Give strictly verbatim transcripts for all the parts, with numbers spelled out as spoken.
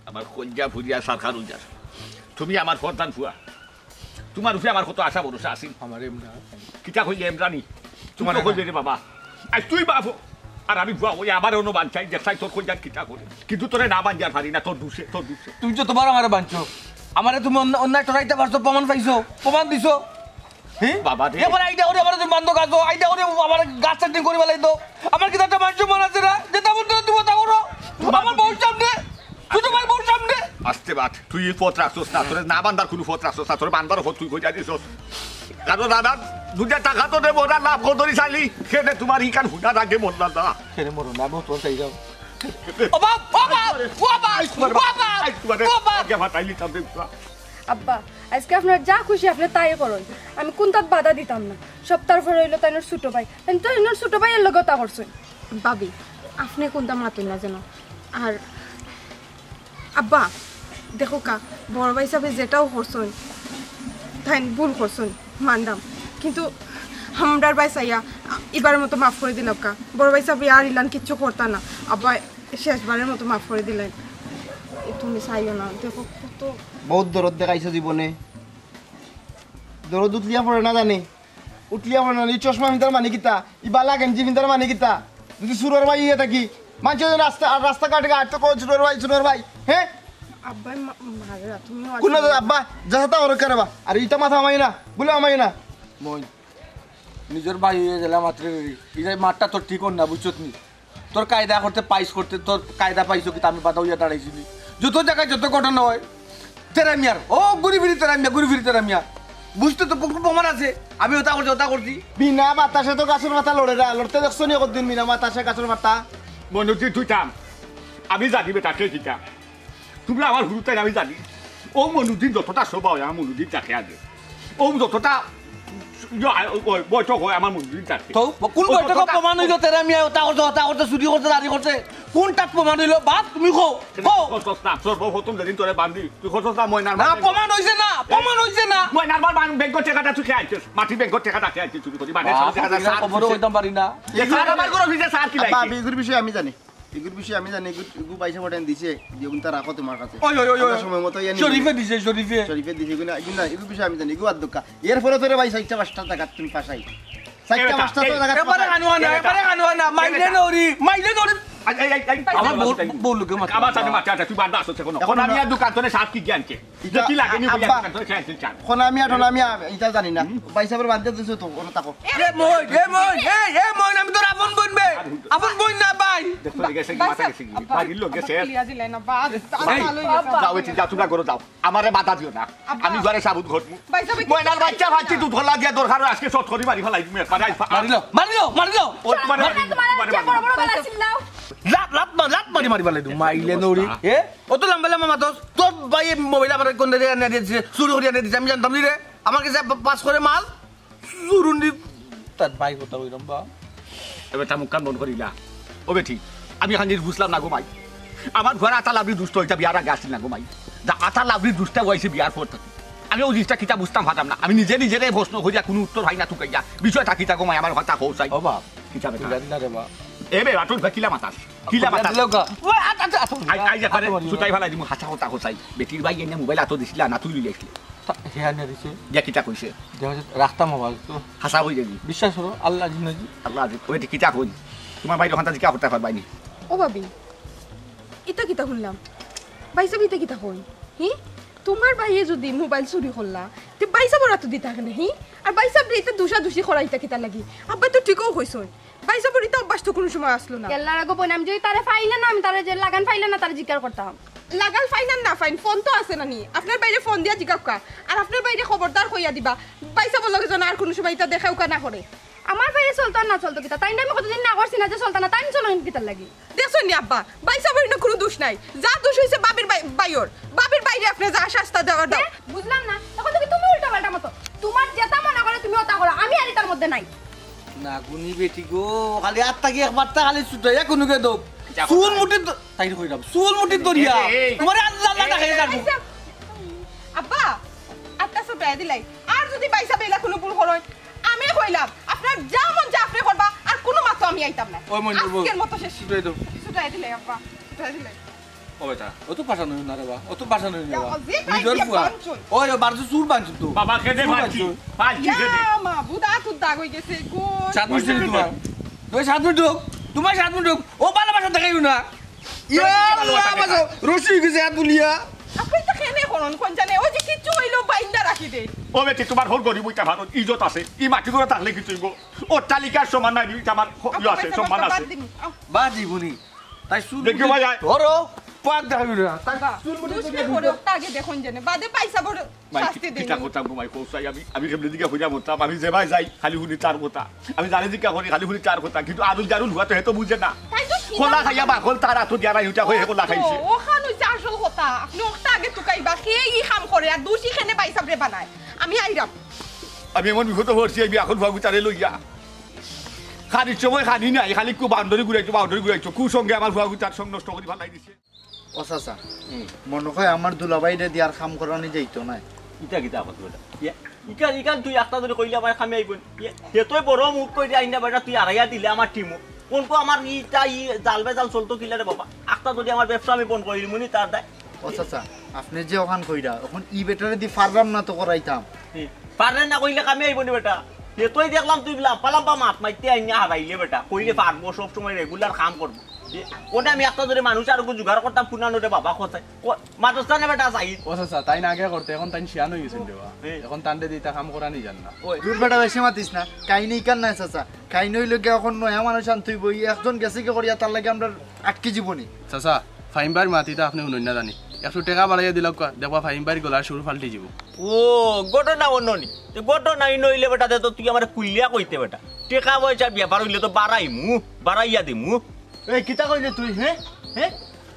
আমার কইজা ফুরিয়া সরকার উজার। তুমি আমার ফরদান ফুয়া। তুমার উপরে আমার কত আশা ভরসা আছিল। আমার এমরা। কিতা কইলে এমরানি? তুমার না। কইলে রে বাবা। আর তুই বাপ। আর আমি ফুয়া, ওই আবার অন্য বাঞ্চাই, দেখছাই তোর কইজার কিতা করে। কিন্তু তোরে না বাঞ্চার পারি না, তোর দুষে, তোর দুষে। তুমি তো তোমার আমারে বাঞ্চো। আমারে তুমি অন্য-, অন্যায় টরাইতে পারছো, প্রমাণ পাইছো, প্রমাণ দিছো। হ্যাঁ? বাবা রে। এবার আইডিয়া করে আমারে তুমি বান্ধো গাছো, আইডিয়া করে আমার গাছ সেটিং করে বেলাই দাও। আমার কিতা একটা মান সম্মান আছে না? যেটা বলতে তুমি ওটা করো। আমার বউর সামনে, ছোট ভাই বউর সামনে। আস্তে বাত, তুই এই পথ রাখছস না, তোরে না বান্ধার কোনো পথ রাখছস না, তোরে বান্ধার পথ তুই কইয়া দিছস। কারণ দাদা, দুইটা টাকা তো দেবো না, লাভ কত ধরি চাইলি, কেনে তুমার ইখান হুনার আগে মরলা না। কেনে মরো না, আমি তো চাই যাও। ও বাপ, ও বাপ, ও বাপ, ও বাপ, ও বাপ। আগে ফাটাইলি তাদের পুরা। আব্বা, আজকে আপনার যা খুশি আপনি তাই করুন। আমি কোনটাত বাধা দিতাম না। সপ্তাহ পরে হইলো তাই ছোট ভাই। তাই তো এনার ছোট ভাইয়ের লগে তা করছেন। ভাবি, আপনি কোনটা মাতুন না যেন। আর আব্বা, দেখো কা, বড় ভাই সাহেব যেটাও করছেন, তাই ভুল করছেন, মানলাম। কিন্তু আমরার ভাই চাইয়া এবার মতো মাফ করে দিলাম কা। বড় ভাই সাহেব আর ইলান কিচ্ছু করতা না। আব্বা, শেষবারের মতো মাফ করে দিলেন। তুমি চাইও না, দেখো কত বহুত দরদ দেখাইছো জীবনে। দরদ উতলিয়া পড়ে না জানি। উতলিয়া পড়ে না, ই চশমা ফিন্দার মানে কিতা? ই বালা গেঞ্জি ফিন্দার মানে কিতা? যদি চুরর ভাই ইয়ে থাকি, মানষে যদি রাস্তা, আর রাস্তাঘাটে ঘাট তো কয় চুরর ভাই, চুরর ভাই, হ্যাঁ? আব্বাই মা-, মারে, তুমিও আছো। কোন আব্বা? যাতা ওর করে বা। আর ইটা মাথা আমাই না, বলে আমাই না। মই নিজর ভাই হইয়া গেলে মাত্র রে, এই যে মারটা তোর ঠিক অর না, বুঝছত নি? তোর কায়দা করতে পাইস করতে, তোর কায়দা পাইছো কিতা আমি বাধা হইয়া দাঁড়াইছি নি? যত জায়গায় যত ঘটনা হয়, তেরা মিয়ার, ও ঘুরি ফিরি তেরা মিয়া, ঘুরি ফিরি তেরা মিয়া। বুঝতে তো খুব প্রমাণ আছে, আমি ওটা করছি, ওটা করছি। বিনা বাতাসে তো গাছর পাতা লড়ে না, লড়তে দেখছো নি কতদিন বিনা বাতাসে গাছর পাতা? মনুদি তুই থাম, আমি জানি বেটা কে কিতা। তুমরা আমার হুরুতাইন আমি জানি। ও মনুদিন যতটা সভা হয়, আমার মনুদিন থাকে আগে। ও যতটা ইয়ে, ওই বৈঠক হয়, আমার মনুদিন থাকে। তো কোন ও বৈঠকে যতটা প্রমাণ হইলো তেরা মিয়া ওটা করতে, ওটা করতে, চুরি করতে, দাড়ি করতে? কোনটা প্রমাণ হইলো? বাপ, তুমি কও, কও। করছস না, সর্বপ্রথম যেদিন তোরে বান্ধি, তুই করছস না ময়নার না, মার প্রমাণ হইছে না, প্রমাণ হইছে না। ময়নার মার ব্যাংকর টেকাটা তুই খেয়ে আইছস, মাটি ব্যাংকর টেকাটা খেয়ে আইছস চুরি করি, বানের বাপ, সাথে সাথে আমি সার খবরও দিছে। হইতাম পারি না। এ সার আমার কোনো ভিতরে সার কি এ লাগে? বাপ, এগুর বিষয়ে আমি জানি। এগুর বিষয়ে আমি জানি, এগু, এগু পয়সা পঠাই দিছে, দিয়ে কিন্তু রাখো তোমার কাছে। ওই, ওই, ওই, ওই। আমরা সময় মতো ইয়া নিয়ে শরীফে দিছে, শরীফে। শরীফে দিছে, এগু না, এগু না, এগুর বিষয়ে আমি জানি, এগু আর দোকা। এরপরে তোরে ভাই চারটা পাঁচটা টাকা তুমি ফাঁসাই। চারটা পাঁচটা তো টাকা এবারে ফাঁসাই। আনো না, এবারে আনো না, মাইলে নরি, মাইলে নরি। এই, এই, এই, এই, আমার বউ, বউ লোকে মাথা। আমার সাথে মাথা, তুই বাদ দাও, আসছে কোনো। এখন আমি আর দোকান তোরে সাত কি জ্ঞান কে? ইটা যে কি লাগে নি বলে আব্বা, এখন তো খেয়াল চান। কোন আমি আর না আমি আ-, ইটা জানি না। হুম। ভাই সাহেবের বাদ দিয়ে দিছো তো, ওরা তাকো। এ মইন, এ মইন, এ, এ মইন, আমি তোর আপন বোন বে। আপন বোন না ভাই। দেখো, গেছে কি, মাথা গেছে কি? আব্বা, বাড়ির লোক গেছে। তুলিয়া দিলাই না, বাদ। এই, ভালো হইছে। যাও, এই যা, তোমরা করো, যাও। আমারে বাধা দিও না। আব্বা। আমি ঘরে সাবুত ঘটমু। ভাই সাহেব, ময়নার বাচ্চা ফাচ্চি দুধ খোলা দিয়া দরকার হয়, আজকে শর্ট করি মারি ফেলাই তুমি একবারে। আইফা। মারিলো, মারিলো, মারিলো। ও, তোমার মারিলো, তোমার মারিলো। বড় বড় গলা চিল্লাও। লাত, লাত মার, লাত মারি মারি ফেলাই দিমু। মাইলে নরি। এ? অত লম্বা লম্বা মাতস, তোর ভাই মোবাইল আমার কোন দিকে আনিয়া দিছে, চুরি করি আনিয়া দিছে, আমি জানতাম নি রে। আমার কাছে পা-, পাস করে মাল, চুরুন্ডি, তার ভাই কথা ওই লম্বা। এবার তা মুখখান বন্ধ করিলা। ও বেটি, আমি এখন জিনিস বুঝলাম না গো মাই। আমার ঘরে আতা লাবড়ি দুষ্ট, ইটা বিয়ার আগে আসিল না গো মাই। যা আতা লাবড়ি দুষ্টা হইছে বিয়ার পর থাকি। আমি ওই জিনিসটা কিতা বুঝতাম পারতাম না। আমি নিজে নিজেরে প্রশ্ন করিয়া কোনো উত্তর পাই না তুকাইয়া। বিষয়টা কিতা গো মাই, আমার কথা কও চাই। ও বাপ, কিতা বেটা? তুই জানি না রে বাপ। এ বে, আটুল ভাই, কিলা মাতাস? কিলা মাতাস? দিলেও গা। ওই, আত, আত, আত, আই, আই, আত একবারে মারিও। সুতাই ফালাই দিমু, হাছা কথা কও চাই। বেটির ভাই এনে মোবাইল আতো দিছিলা না, তুই লইয়া আইছিলে। তা, হে আনিয়া দিছে। দিয়া কিতা কইছে? দেখা যাচ্ছে রাখতাম আবার তো। হাছা হই যাবি। বিশ্বাস করো, আল্লাহ জিন্দেগি। আল্লাহ আজি, ওই কিতা কই? তোমার ভাই ওখানটা কিতা করতে পারবাই নি? ও ভাবি, ইতা কিতা শুনলাম? ভাই সাহেব, ইতা কিতা কই? হি? তোমার ভাইয়ে যদি মোবাইল চুরি করলা, তে ভাই সাহেবর আতো দিতা কেনে, হি? আর ভাই সাহেবরে ইতা দুষাদুষি করা ইতা কিতা লাগি? আব্বা তো ঠিকও কইছইন। ভাই সাহেবর ইতা অভ্যাস তো কোনো সময় আসলো না। ইয়াল্লা রাগো বইন, আমি যদি তারে পাইলে না, আমি তারে যে লাগান পাইলে না, তারে জিকার করতাম। লাগান পাইন আর না পাইন, ফোন তো আছে না নি? আপনার ভাইরে ফোন দিয়া জিকাউক্কা। আর আপনার ভাইরে খবরদার কইয়া দিবা, ভাই সাহেবর লগে যেন আর কোনো সময় ইতা দেখাউক্কা না করে। আমার ভাইয়ে চলতো আর না চলতো কিতা? তাইন আমি কতদিন না করছি না যে চলতা না, তাইন চলইন কিতার লাগি? দেখছইন নি আব্বা, ভাই সাহেবর ইনো কোনো দোষ নাই। যা দোষ হইছে ভাবির ভাই, ভাইর। ভাবির ভাইরে আপনি যা শাস্তা দেওয়ার দাও। এ, বুঝলাম না, এখন তুমি উল্টা পাল্টা মাতো। তোমার যেটা মনে করে তুমি ওটা করো, আমি আর ইতার মধ্যে নাই। নাগুনি বেটি গো, খালি আত্মা কি একবার তা খালি ছুটাইয়া কোনোকে দো। যা চুল কথা। মুঠি দ-, তাই কইরাম, চুল মুঠি ধরিয়া। এই, এই। তোমারে আল্লাহ আল্লাহ এই, ডাকে এই, ডাকবো। এই, আব্বা, আত্মা ছুটাইয়া দিলাই। আর যদি ভাই সাহেব এলা কোনো ভুল করইন, আমি কইলাম, আপনার যা মন চায় আপনি করবা, আর কোনো মাতো আমি আইতাম না। ওই মইন, ওই। আজকের মতো শেষ। ছুটাই দাও। ছুটাই দিলাই আব্বা, ছুটাই দিলাই। ও বেটা, অত পাশা নই না রে বা, অত পাশা নই না বা। দেখো, যে কাজ নিজর দিয়ে ফুয়া। বাঞ্চন। ওই, ও বারজু চুর বাঞ্চন তো। বাবা, খেদে চুর বাঁচি। বাঞ্চন। বাঁচি ইয়া খেদে। মা, বুদা তোর দাগ হয়ে গেছে গো। সাত মিনিট তোমার। ওই সাত মিনিট হোক, তোমার সাত মিনিট হোক। ও ভালোবাসা দেখাইও না। ইয়া ভালোবাসা আল্লাহ, বাঁচো। রশি হয়ে গেছে হাত বুলিয়া। আপনি তো কেনে করন কোন জানে, ওই যে কিচ্ছু হইলো বাইন্দা রাখি দে। ও বেটি, তোমার হল গরিব ওইটা ভারত, ইজ্জত আছে। ই মাটি করে থাকলে কিছু গো। অট্টালিকার সমান নাই, ইটা আমার হ-, ইয়ে আছে, সম্মান আছে। বা জীবনী। তাই শুন দেখি ভাই, আয়। ধরো, পাক দেখাইও না। তাই চুল মুঠি দুষ্মি তুলে করে দিও। ওটা আগে দেখুন জানে, বাদে পয়সা বড় ভাই, শাস্তি দেন। কিতা করতাম গো ভাই, কও চাই আমি, আমি কেমনে দিকে হইয়া মরতাম, আমি যে ভাই যাই, খালি শুনি তার কথা। আমি যারে দিকে করি, খালি শুনি তার কথা। কিন্তু আরুল জারুল হুয়া তো হে তো বুঝে না। তাই তো কি খোলা নাম? খাইয়া বাকল তার আতো দিয়া নাই, উঠা হয়ে খোলা খাইছে। তো, ওখানো যে আসল কথা, আপনি ওটা আগে তুকাইবা, খেয়ে ই কাম করে, আর দুষি খেনে বাইসাবরে বানায়। আমি আইরাম। আমি এমন বিপদ পড়ছি, আমি এখন ফুয়াগুতারে লইয়া। খানির সময় খানি নাই, খালি কু বাউন্ডারি ঘুরাইছো, বাউন্ডারি ঘুরাইছো। কুসঙ্গে আমার ফুয়াগুতার সঙ্গ নষ্ট করে ফালাই দিছে। ও চাচা, মনে হয় আমার দুলাভাইরে দিয়ার কাম করানি যাইতো না। ইটা কিতা কথা বেটা? ইয়া, ইকান, ইকান তুই একটা ধরে কইলে আমার কামে আইব নি? ইয়া, হে তুই বড় মুখ কই দিয়া আইনা বেটা, তুই আড়াইয়া দিলে আমার টিমও। কোন কো আমার ইটা ই জাল বেজাল চলতো কিলা রে বাবা? একটা যদি আমার ব্যবসা আমি বন্ধ করি দিমু নি তার দায়। ও চাচা, আপনি যে ওখান কইরা, এখন ই বেটারে দি পারলাম না তো করাইতাম। হুম। পারলে না কইলে কামে আইব নি বেটা? হে তুই দেখলাম তুই লাম্বা লাম্বা মাত মারতে আইনা হারাইলে বেটা। কইলে পারবো, সব সময় রেগুলার কাম করবো। এ, ওটা আমি একটা ধরে মানুষ আর জোগাড় করতাম, পুনানো রে বাবা, কোথায়? মাদ্রাসা না বেটা যাই। ও চাচা, তাই না আগে করতে, এখন তাই শিয়ান হয়ে গেছেন দেবা। হুম। এখন তানরে দিতা কাম করানি জান না। ওই। দূর বেটা, বেশি মাতিস না। কাহিনী ইকান নাই চাচা, কাহিনী হইল গিয়া এখন নয়া মানুষ আনতে হইব। ই একজন গেছে কি করিয়া তার লাগে আমরা আটকি জীবনী। চাচা, ফাহিম ভাইর মাতিতা আপনি শুনইন না জানি। একটু টেকা বাড়াইয়া দিলাম, দেখবা ফাহিম ভাইর গলার সুর ফাল্টি যাব। ও, ঘটনা অন্য নি। তে ঘটনা ই নইলে বেটা, তে তো তুই আমার কুলিয়া কইতে বেটা। টেকা পয়সার ব্যাপার হইলে তো বাড়াইমু, বাড়াইয়া দিমু। এই কিতা কইলে তুই, হে? হে?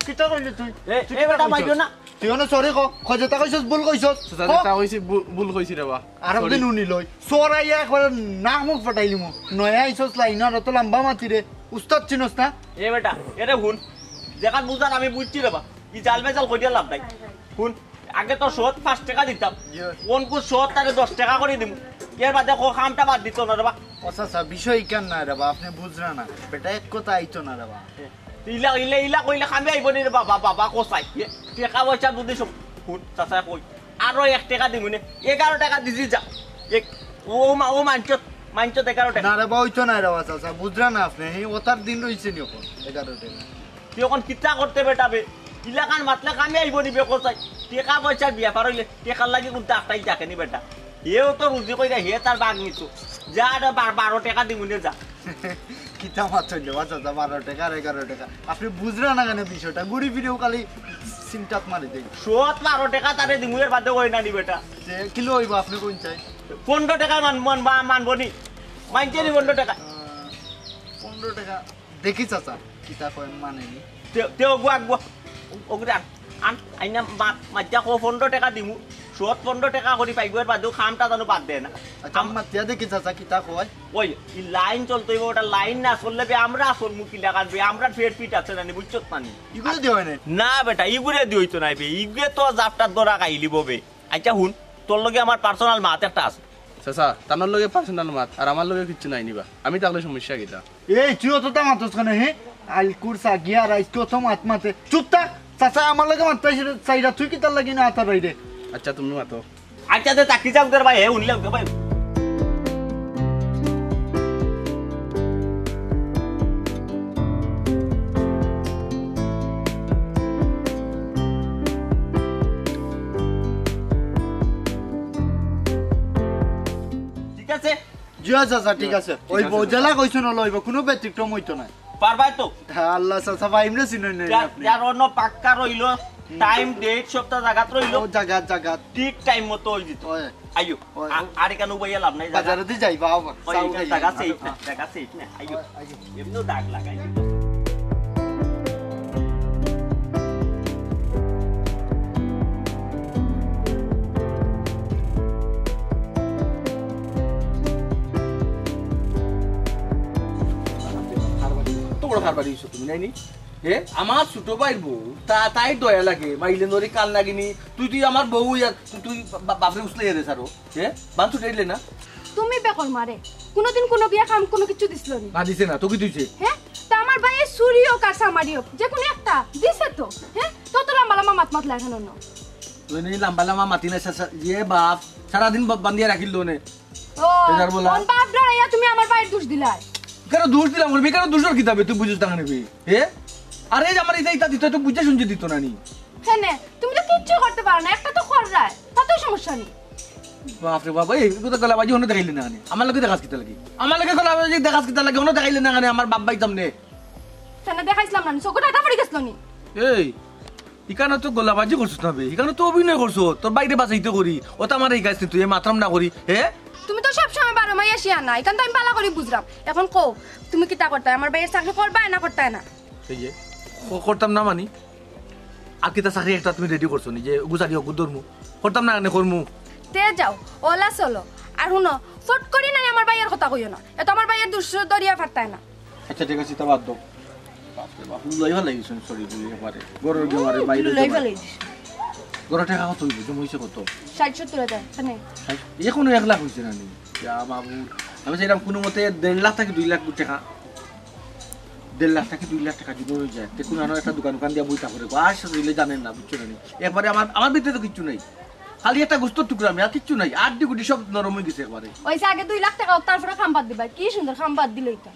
কিতা কইলে তুই? এ, এ বেটা, মাইরো না। তুই অনে সরি ক, ক যেটা কইছস ভুল কইছস। চাচা, ক। যেটা কইছি ভুল, ভুল কইছি রে বা। আর একদিন উনি লই। সরাইয়া একবার নাক মুখ ফাটাই দিমু। নয়া আইছস লাইন আর অত লম্বা মাতি রে। উস্তাদ চিনস না? এ বেটা, এরে হুন। যেখান বুঝার আমি বুঝছি রে বা। ই জাল বেজাল কইয়া লাভ নাই। হুন, আগে তো সৎ পাঁচ টেকা দিতাম। কোন কোন সৎ তারে দশ টেকা করি দিমু। এর বাদে কো কামটা বাদ দিত না রে বা। ও চাচা, বিষয় ইকান না রে বা, আপনি বুঝরা না। বেটা এক কথা আইতো না রে বা। ইলা, ইলা, ইলা কইলে কামে আইব নি রে বাবা, বাবা, কসাই। এ, টেকা পয়সা যদি সব, হুন, চাচা কই, আরো এক টেকা দিমু নে, এগারো টেকা দিছি যা। এক, ও মা, ও মানছত, মানছত এগারো টেকা। না রে বা, ওইতো না রে বা চাচা, বুঝরা না আপনি। হে, ওতার দিন রইছে নি এখন, এগারো টেকা। তুই এখন কিতা করতে বেটা বে? ইলাখান মাতলে কামে আইব নি বে কসাই? টেকা পয়সার ব্যাপার হইলে টেকার লাগি কোনটা আটকাই থাকে নি বেটা। হেও তো রুজি কইরা হে তার বাঘ নিত। যা রে, বার-, বারো টেকা দিমু নে যা। কিতা মাত হইল বা চাচা, বারো টেকা আর এগারো টেকা। আপনি বুঝরা না কেন বিষয়টা? ঘুরি ফিরেও খালি চিন্তাত মারি দেই। সৎ বারো টেকা তারে দিমু, এর বাদে ওই না নি বেটা। যে কিলো হইব আপনি কোন চাই? পনেরো টেকায় মান-, মান-, মা-, মানবো নি? মানছে নি পনেরো টেকা? পনেরো টেকা। দেখি চাচা, কিতা কয় মানে নি? তে, তে ওগু আগুয়া। ওগুরে আন, আন, আইনা মা-, মাজ্জা কো পনেরো টেকা দিমু। সৎ পনেরো টেকা করি পাইব, এর বাদেও কামটা জানো বাদ দে না। আচ্ছা, আমি মাতিয়া দেখি চাচা, কিতা কয়? ওই, ই লাইন চলতে হইব, ওটা লাইন না চললে বে আমরা চলমু কিলা কান বে, আমরা ফের পিট আছে জানি, বুঝছত না নি? ইগুলো দিয়ে হয় না? না বেটা, ইগুরে দি হইতো নাই বে, ইগুরে তো জাপটার দরা খাইলিব বে। আচ্ছা হুন, তোর লগে আমার পার্সোনাল মাত একটা আছে। চাচা, তানোর লগে পার্সোনাল মাত, আর আমার লগে কিচ্ছু নাই নি বা। আমি থাকলে সমস্যা কিতা? এই, তুই অত তা মাতস কেন, হে? আলকুর সাগিয়া রাইস কি অত মাত মাতে? চুপ থাক। চাচা, আমার লগে মাত চাইরা, তুই কিতার লাগি না আতার বাইরে? আচ্ছা, তুমি মাতো। আচ্ছা, তে তাকি যাও তোর ভাই, হে, উনলে ভাই। ঠিক আছে? জি, আচ্ছা, আচ্ছা, ঠিক আছে। ওই বউ জেলা কইছো না লইব, কোনো ব্যতিক্রম হইতো না। পারবাই তো? হ্যাঁ, আল্লাহ চাচা, ভাই, আমরা চিনই নাই যার, আপনি। যার অন্য পাক্কা রইলো, টাইম, ডেট, সবটা জাগাত রইলো। ও, জাগাত, জাগাত। ঠিক টাইম মতো হয়ে যেত। ওই। আইও। ওই। আ-, আর এখানে উবাইয়া লাভ নাই, জাগা। বাজারে দি যাইবা, আবার। ওই, চাউল এখানে খাই। জাগা সেফ না, জাগা সেফ না। আইও। ওই, আইও। এমনিও দাগ লাগাই দিত। তো বড় কারবারি হইছো তুমি, নাই নি? এ, আমার ছোট ভাইর বউ, তা, তাই দয়া লাগে, মাইলে নরি কান লাগিনি, তুই, তুই আমার বউ ইয়ার, তুই, তুই বা-, বাপরে উছলে এরে সারো, এ, বান ছুটে দিলে না? তুমি বেকর মারে, কোনোদিন কোনো বিয়া কাম কোনো কিছু দিছিল নি? না দিছে না, তো কি তুইছে? হ্যাঁ, তা আমার ভাইয়ে চুরি হোক আর চামারি হোক, যে কোনো একটা দিছে তো, হ্যাঁ? তো আমার মাত মাত লাগে না। তুই নেই লাম্বা লাম্বা মাতি না, সা-, সা-, ইয়ে বাপ, সারাদিন বাপ বান্ধিয়া রাখিল নে। ও, এটার বলা। কোন বাপ ডরাইয়া তুমি আমার ভাইর দোষ দিলায়? কেন দোষ দিলাম? বলবি কেন দোষর কিতাবে? তুই বুঝিস না কেন বে? হে? আরে, এই যে আমার ইটা, ইটা দিত, একটু বুঝে শুনছে দিত না নি? কেনে? তুমি তো কিচ্ছু করতে পারো না, একটা তো কররায়, তাতেও সমস্যা নেই। বাপ রে বাপ, এই, এগুলো তো গলাবাজি হনো দেখাইলে না কেন? আমার লগে দেখাস কিতা লাগি? আমার লগে গলাবাজি দেখাস কিতা লাগি? হনো দেখাইলে না কেন? আমার বাপ ভাই সামনে। কেনে দেখাইছিলাম না নি? চোখে টাটা পড়ি গেছিল নি? এই, ইখানো তো গলাবাজি করছস না বে, ইখানো তো অভিনয় করছস, তোর ভাইরে বাঁচাইতে করি, ও তো আমার এই কাজ তুই মাতরাম না করি, হে? তুমি তো সব সময় বারো মাই আসিয়া না, ইখান তো আমি বালা করি বুঝরাম। এখন কও, তুমি কিতা করতায়? আমার ভাইর চাকরি করবায় না করতায় না? এই যে, ক-, করতাম না মানি? আর কিতা চাকরি একটা তুমি রেডি করছো নি যে গুজারি অগু ধরমু? করতাম না কেনে করমু? তে যাও, অলা চলো। আর হুনো, ফট করি নাই আমার ভাইর কথা কইও না, এত আমার ভাইর দোষ ধরিয়া পারতায় না। আচ্ছা, ঠিক আছে, তা বাদ দাও। বাপ রে বাপ, লুলাই ভালাই গেছেন, সরি, বলি একবারে। ঘরর গেমারে, বাইরে লুলাই গেমারে। ভালাই দিছে। ঘরর টাকা কত হইব? জমা হইছে কত? ষাট সত্তর হাজার, এখানে। ষাট, এখনো এক লাখ হইছে না নি? ইয়া মাবুদ, আমি চাইলাম কোনো মতে দেড় লাখ থাকি দুই লাখ টাকা, দেড় লাখ থাকি দুই লাখ টাকা যদি হয়ে যায়, তে কোনো আনো একটা দোকান উকান দিয়া বই থাকরে, আর সাথে দিলে জানেন না, বুঝছো না নি? একবারে আমার, আমার ভিতরে তো কিচ্ছু নাই, খালি একটা গোস্তর টুকরা, আমি আর কিচ্ছু নাই, আড্ডি গুড্ডি সব নরম হয়ে গেছে একবারে। ওই যে আগে দুই লাখ টাকা হোক, তারপরে খাম্পাত দিবা, কি সুন্দর খাম্পাত দিলে এটা।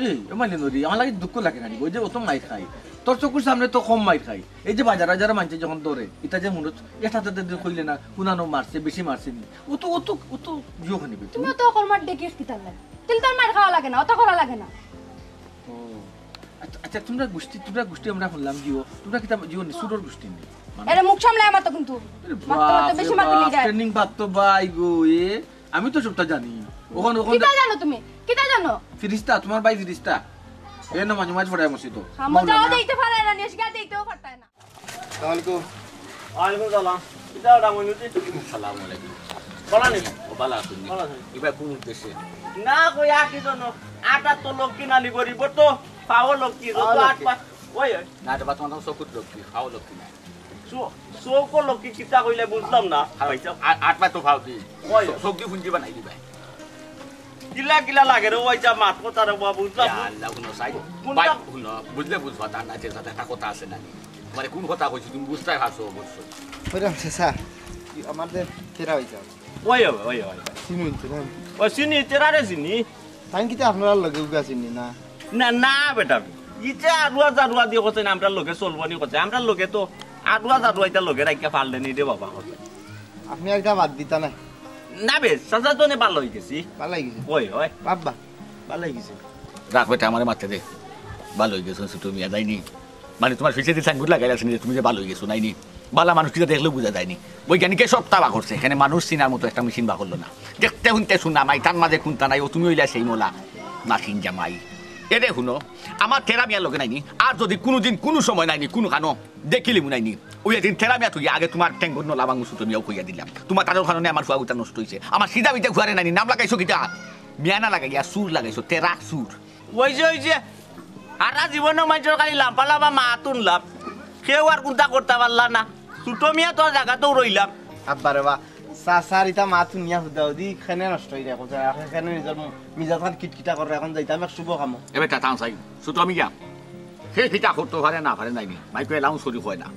এই, ও মাইলে নদী, আমার লাগে দুঃখ লাগে না নি, ওই যে অত মাইর খাই, তোর চকুর সামনে তো কম মাইর খাই। এই যে বাজারে যারা মানছে যখন ধরে, এটা যে মনে হচ্ছে, এটা তাদের কইলে না, কুনানো মারছে, বেশি মারছে নি, ও তো, ও তো, ও তো জিও খানি বেটি। তুমি অত কর্মার ডেকে কিতার লাগে? তিল তার মাইর খাওয়া লাগে না, অত করা লাগে না। ও, আচ্ছা, আচ্ছা, তোমরা গোষ্ঠী, তোমরা গোষ্ঠী আমরা শুনলাম জিও, তোমরা কিতা জিও নি, সুরর গোষ্ঠী নি? মানে এরে মুখ সামলে আমার তো কিন্তু। আরে মাততে মাততে বাপ রে বেশি মাতিলি বাপ, যায়। ট্রেনিং প্রাপ্ত ভাই গো, এ, আমি তো সবটা জানি। ওখানে, ওখানে কিতা জানো তুমি? কিতা জানো? ফিরিস্তা, তোমার ভাই ফিরিস্তা। এ না মাঝে মাঝে পড়ায় মসজিদ। খামো যাও, মৌলানা। দিতে পারে না, নিয়ে শিকার দিতেও পারতায় না। আসসালামু আলাইকুম। ওয়ালাইকুম সালাম। কিতা ওটা মইনুদ্দিন? আসসালামু আলাইকুম। ভালা নি? ও, ভালা আছইন নি? ভালা আছইন। ইবা কোন উদ্দেশ্যে? না, কই আর কি জন্য? আটার তো লক্ষ্মী নানি গরিব তো, পাও লক্ষ্মী, যত পাও আট লক্ষ্মী। পা-, ওই, ওই। না, এটা বা তোমার চকুর লক্ষ্মী, পাও লক্ষ্মী না। চো-, চৌকো লক্ষ্মী কিতা কইলে বুঝলাম না, আর ভাই সাহেব। আ-, আট পা তো পাও কি? ওই। চো-, চোখ দি ফুঞ্জি বানাই দিবা। কিলা কিলা লাগে রে, ওই যা মাত কথা রে বাবা, বুঝলাম ইয়া না। আল্লাহ, হুনো সাই। কোনটা? ভাই, হুনো, বুঝলে বুঝবা, তার না, যে সাথে একটা কথা আছে না। মানে কোন কথা কইছি, তুমি বুঝতে পারছো অবশ্যই। কইরাম চাচা, কি আমাদের ফেরা হইতাম। ওই, ওই, ওই, ওই। চিনি তো না। ওই চিনি, তেরারে চিনি। তাই কিতা আপনারা লগে উগা চিনি না? না, না বেটা, ইতে আড়ুয়া জাড়ুয়া দিয়ে কথা না, আমরা লগে চলবো নি কথা, আমরা লগে তো আড়ুয়া জাড়ুয়া ইটা লগে রাখিয়া পারলে নি রে বাবা কথা। আপনি একটা বাদ দিতা না? না বে, চাচা তো নে ভালা হই গেছি। ভালা হই গেছে? ওই, ওই। বাবা, ভালা হই গেছে। রাখ বেটা, আমারে মারতে দে। ভালা হই গেছো ছোট মিয়া, যাইনি? মানে তোমার পিছেদি সাইনবোর্ড লাগাইল আছে নি যে তুমি যে ভালা হই গেছো, নাইনি? ভালা মানুষ কিতা দেখলেও বুঝা যায়নি। বৈজ্ঞানিকে সব তা বার করছে, এখানে মানুষ চিনার মতো একটা মেশিন বার করলো না। দেখতে হুনতে শুনা মাই, তার মাঝে কুন্তা নাই, ও তুমি হইলা সেই মোলা নাসিন জামাই। এরে হুনো, আমার তেরা মিয়ার লগে নাইনি, আর যদি কুনুদিন কুনু সময় নাইনি, কুনু খানো দেখিলিমু নাইনি, ওই দিন তেরা মিয়া তুই আগে তোমার ঠেঙ্গর নলা ভাঙু ছোট মিয়াও কইয়া দিলাম। তোমার তার কারণে আমার ফুয়াগুতা নষ্ট হইছে। আমার সিধা বিতে ফুয়ারে নাইনি, নাম লাগাইছো কিতা? মিয়া না লাগাইয়া সুর লাগাইছো, তেরা সুর। ওই যে, ওই যে, হারা জীবনও মাইনষর খালি লাম্বা লাম্বা মাত হুনলাম। কেউ আর কুন্তা করতা পারলা না। ছোট মিয়া তোর জাগাতেও রইলাম। আব্বা রে বা, চাচার ইতা মাত হুনিয়া হুদা হুদি কেনে নষ্ট হই যায়, কোথায়? এখন কেনে নিজর ম-, মিজাজ খান কিটকিটা করে, এখন যাইতাম এক শুভ কামো। এ বেটা, থাম চাই, ছোট মিয়া। সে কিতা করতো পারে না পারে নাইনি, মাইকো এলাও চুরি হয় না।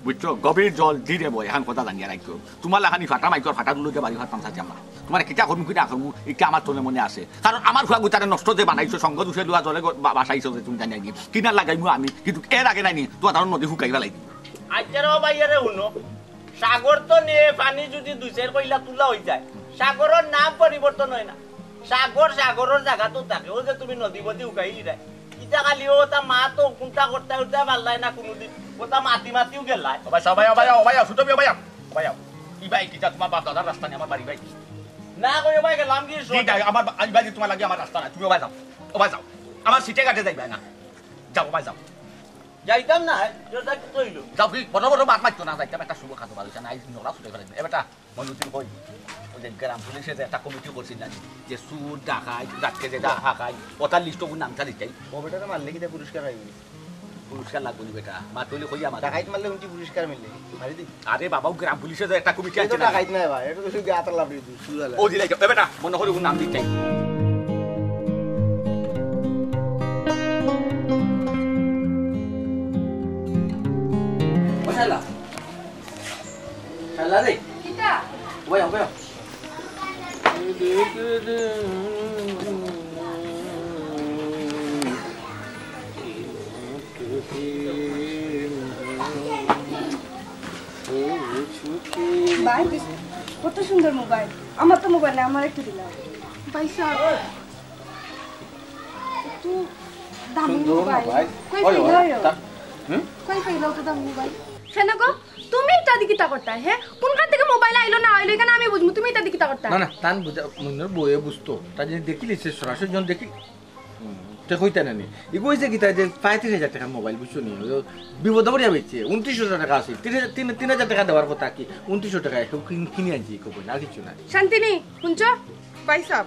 বুঝছো? গভীর জল ধীরে বয়, এখান কথা জানিয়া রাখছো। তোমার লাখানি ফাটা মাইকর ফাটা দুলোকে বাড়ি ফাটাম চাচ্ছি আমরা। তোমার কিতা করমু, কিতা করমু, এটা আমার তনে মনে আছে। কারণ আমার ফুয়া গুতারে নষ্ট যে বানাইছো, সঙ্গ দুষে লুয়া জলে গ-, বা-, বাসাইছো যে তুমি জানি আইনি। কিনার লাগাইমু আমি, কিন্তু এর আগে নাইনি, তোমার তার নদী হুকাই ফেলাই দিমু। আচ্ছা রে ভাই, এরে হুনো। সাগর তো নিয়ে পানি যদি দুই চার কইলা তুলা হই যায়, সাগরের নাম পরিবর্তন হয় না। সাগর সাগরের জায়গা তো থাকে। ও যে তুমি নদী বদি হুকাই যায়। ইটা খালি ও তা মা তো কুন্তা করতে উঠতে পারলাই না কোনোদিন। ও তা মাতি মাতিও গেলাই। ও ভাই, ও ভাই, ও ভাই, ও ভাই, ছোট ভাই, ও ভাই, ও ভাই। ই ভাই, কিতা তোমার বাপ দাদার রাস্তা নিয়ে আমার বাড়ি ভাই? না কই ও ভাই গেলাম কি জি, যাই, আমার বা-, এই বাড়ি তোমার লাগে আমার রাস্তা নাই। তুমি ও ভাই যাও। ও ভাই যাও। আমার সিটে ঘাটে যাইবে না। যাও, ও ভাই যাও। যাইতাম না, যেটা কি কইলো? যাও, কি বড় বড় মাত মারতো না, যাইতাম একটা শুভ খাতো বাড়ি, না, এই নোংরা ছুটে ফেলে দিবে। এ বেটা, মইনুদ্দিন কই? ওই যে গ্রাম পুলিশে যে একটা কমিটি করছিল না, যে চুর, ডাকাত, রাতকে যে ডাকা খায়, ওটার লিস্ট ওগুলো নামটা দিতাই। ও বেটারে মারলে কিতা পুরস্কার পাইবি? পুরস্কার লাগবো নি বেটা, মার তৈলে কই আমার। ডাকাইত মারলে উনকি পুরস্কার মিলে, মারি দিবি। আরে বাবা, ও গ্রাম পুলিশে যে একটা কমিটি এই তো আছে না? ডাকাইত নাই ভাই, এটা তো শুধু আতার লাফড়ি, শুরু হলো। ও দিলাই, এ বেটা, মনে করি ওর নাম দিতাই। খালা রে। কিতা? ওই, ওই। ভাই, কত সুন্দর মোবাইল। আমার তো মোবাইল নাই, আমার একটু দিলাও। ভাই সাহেব, একটু দামি সুন্দর মোবাইল। মোবাইল। কই ওই, ওই, পাইলাও? তা-, হুম? কই পাইলাও তো দামি মোবাইল? কেনে গো? তুমি ইতা দি কিতা করতায়, হে? কোনখান থাকি মোবাইল আইলো না আইলো, ইখান আমি বুঝমু, তুমি ইতা দি কিতা করতায়? না, না, তান বুঝা, মইনর বউয়ে বুঝতো। তা যদি দেখিলিছে, সরাসরি যখন দেখি, হুম, তে কইতা না নি। ইগু অইছে কিতা যে পঁয়ত্রিশ হাজার টেকার মোবাইল, বুঝছো নি? ও বিপদে পড়িয়া বেচছে, ঊনত্রিশশো টেকা আছে। তিন হাজার, তিন, তিন হাজার টেকা দেওয়ার কথা কি? ঊনত্রিশশো টেকা, হে কিন-, কিনি আনছি, ইগু কই না, আর কিচ্ছু নাই। শান্তিনী, হুনছো? ভাই সাহেব,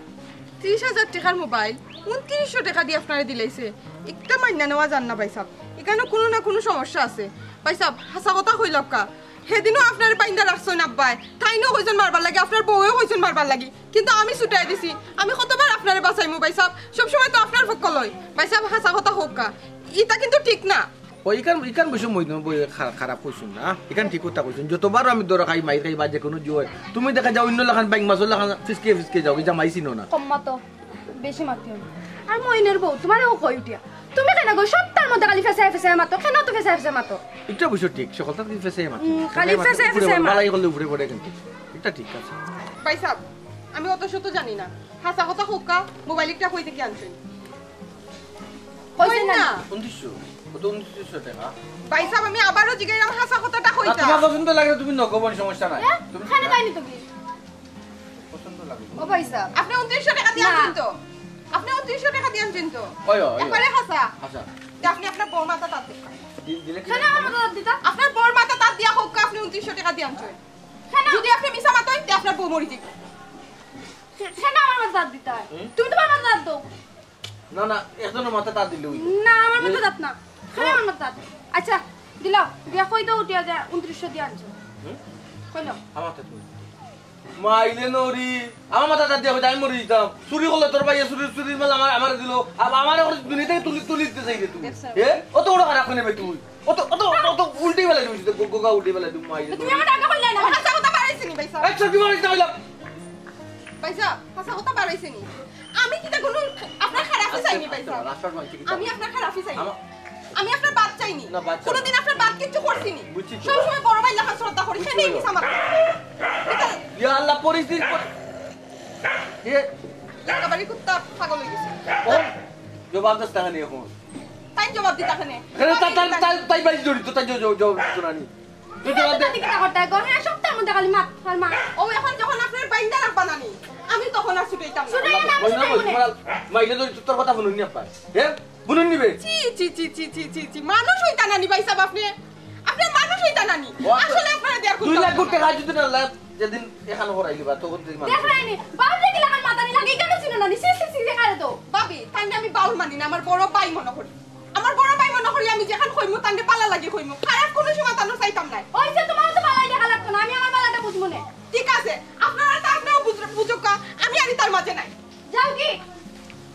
ত্রিশ হাজার টেকার মোবাইল ঊনত্রিশশো টেকা দি আপনারে দিলাইছে। ইটা মাইন্না নেওয়া যার না ভাই সাহেব, ইখানো কুনু না কুনু সমস্যা আছে। ভাই সাহেব, হাছা কথা কইলাউক্কা, হেদিনও আপনারে বাইন্দা রাখছইন আব্বায়, তাইনও কইছইন মারবার লাগি, আপনার বউয়েও কইছইন মারবার লাগি, কিন্তু আমি ছুটাই দিছি। আমি কতবার আপনারে বাঁচাইমু ভাই সাহেব, সবসময় তো আপনার পক্ষ লই। ভাই সাহেব, হাছা কথা কউক্কা, ইটা কিন্তু ঠিক না। ও, ইখান, ইখান বিষয় মইনর বউয়ে খা-, খারাপ কইছইন না, ইখান ঠিক কথা কইছইন। যতবার আমি ধরা খাই, মাইর খাই বা যে কুনু জুয়ার, তুমি দেখা যাও অইন্য লাখান বাইং মাছর লাখান ফিসকে ফিসকে যাও, কি জামাই চিনো না। কম মাতো, বেশি মাতিও না। আর মইনর বউ, তুমারেও কই উঠিয়া, তুমি কেনে গো সবতার মধ্যে খালি ফেসায় ফেসায় মাতো, কেনে অত ফেসায় ফেসায় মাতো? ইটা অবশ্য ঠিক, সকলতা খালি ফেসায় মাতো। হুম, খালি ফেসায় ফেসায় মাতো। বালাই করলে উপরে পড়ে কিন্তু। ইটা ঠিক আছে। ভাই সাহেব, আমি অত শত জানি না। হাছা কথা কউক্কা, মোবাইল ইটা কই থাকি আনছইন? কইছে কই না? না? ঊনত্রিশশো। কত ঊনত্রিশশো টেকা? ভাই সাহেব, আমি আবারও জিগাইলাম, হাছা কথাটা কইতা। তুমার পছন্দ লাগে তুমি নগো বন, সমস্যা নাই। হ্যাঁ? তুমি কেনে তাই নি তুমি? পছন্দ লাগে। ও ভাই সাহেব। আপনে ঊনত্রিশশো টেকা দি না। আনছইন তো? আপনে ঊনত্রিশশো টেকা দি আনছইন তো? ওই, ওই, ওই। একবারে হাছা। হাছা। তে আপনে আপনার বউর মাথাত আত দেউক্কা। দি-, দিলে কি কেনে আমার মাথাত আত দিতা? আপনার বউর মাথাত আত দিয়া কউক্কা, আপনে ঊনত্রিশশো টেকা দি আনছইন। কেনে? যদি আপনে মিছা মাতইন, তে আপনার বউ মরি যাইবো। কেনে আমার মাথাত আত দিতা? হুম? তুমি তুমার মাথাত আত দেও। না, না, একজনর মাথাত আত দিলে অইবো। না, আমার মাথাত আত না। কেনে আমার মাথাত আত? আচ্ছা, দিলাও, দিয়া কই দেও উঠিয়া যে ঊনত্রিশশো দিয়া আনছো। হুম? কইলাও। আমার মাথাত কই? মাইলে নরি, আমার মাথাত আত দিয়া কইতে আমি মরি যাইতাম। চুরি করলে তোর ভাইয়ে চুরি, চুরির মাল আমার, আমারে দিলো। আব-, আমারে দুনিয়া থাকি তুলি, তুলি দিতে চাইরে তুই। এ? অত বড় খারাপ কেনে বে তুই? অত, অত, অত উল্টেই ফেলাই দিবি, গো-, গোগা উল্টেই ফেলাই দিবি, মাইরে। তুমি আমার আগে কইলে না। হাছা কথা বাড়াইছে নি, ভাই সাহেব? এই, চুপ, কি বলিস না, হইলাম? ভাই সাহেব, হাছা কথা বাড়াইছে নি? আমি কিতা কুনু আপনার খারাপি চাইনি, ভাই সাহেব? আমি আপনার খারাপি চাইনি। আমা- আমি আপনার বাদ চাইনি। না, বাদ চাই না। কুনুদিন আপনার বাদ কিচ্ছু করছি নি। বুঝছি তো। সবসময় বড় ভাই লাখান শ্রদ্ধা করি। বুঝছি সেটাই তো। মিছা মাত। ইয়া আল্লাহ, পরিস্থিতি পরি-, এ, লাকাবাড়ি কুত্তা পাগল অই গেছে। ও, জবাব দাস তাহলে এখন। তাই জবাব দিতা কেনে? এ, তা-, তাই, তাই, তাই, তাই বাইশ জড়িত, তাই জ-, জ-, জবাব দিত না নি। তুই তো বাদ দে। কিতা করতে গো? হ্যাঁ, সবতার মধ্যে খালি মাত, আর মাত। ও, এখন যখন আপনার বাইন্দা রাখবা না নি, আমি তখন আর ছুটাইতাম না। ছুটাইয়া না, আমি ওই না, ছুটাইমু ওই না। তোমার মাইলে ধরি তোর কথা হুনুন নি আব্বা। হ্যাঁ? হুনুন নিবে? ছি, ছি, ছি। মানুষ অইতা না নি ভাই সাহেব আপনে? আপনে মানুষ অইতা না নি? ও, আচ্ছা। আসলে আপনারে দেয়ার দুই লাখ কোটি টাকা যদি না লাভ, যেদিন এখানে করাইলি বা তখন যদি মানুষ দেখরায়নি, বাউল দেখি লাখান মাতানি লাগে, ইখানো চিনো না নি? ছি, ছি, ছি, দেখারে তো। ভাবি, তাইলে আমি বাউল মানি না, আমার বড় ভাই মনে করি। আমার বড় ভাই মনে করি আমি যেখান কইমু, তানরে ভালা লাগি কইমু। খারাপ কুনু সময় তানরে চাইতাম নায়। অইছে, তুমার তো ভালাই দেখা লাগতো না, আমি আমার ভালাটা বুঝমু নে। ঠিক আছে, আপনারা তো আপনেও বুঝ-, বুঝুক্কা, আমি আর ইতার মাঝে নাই। যাও কি?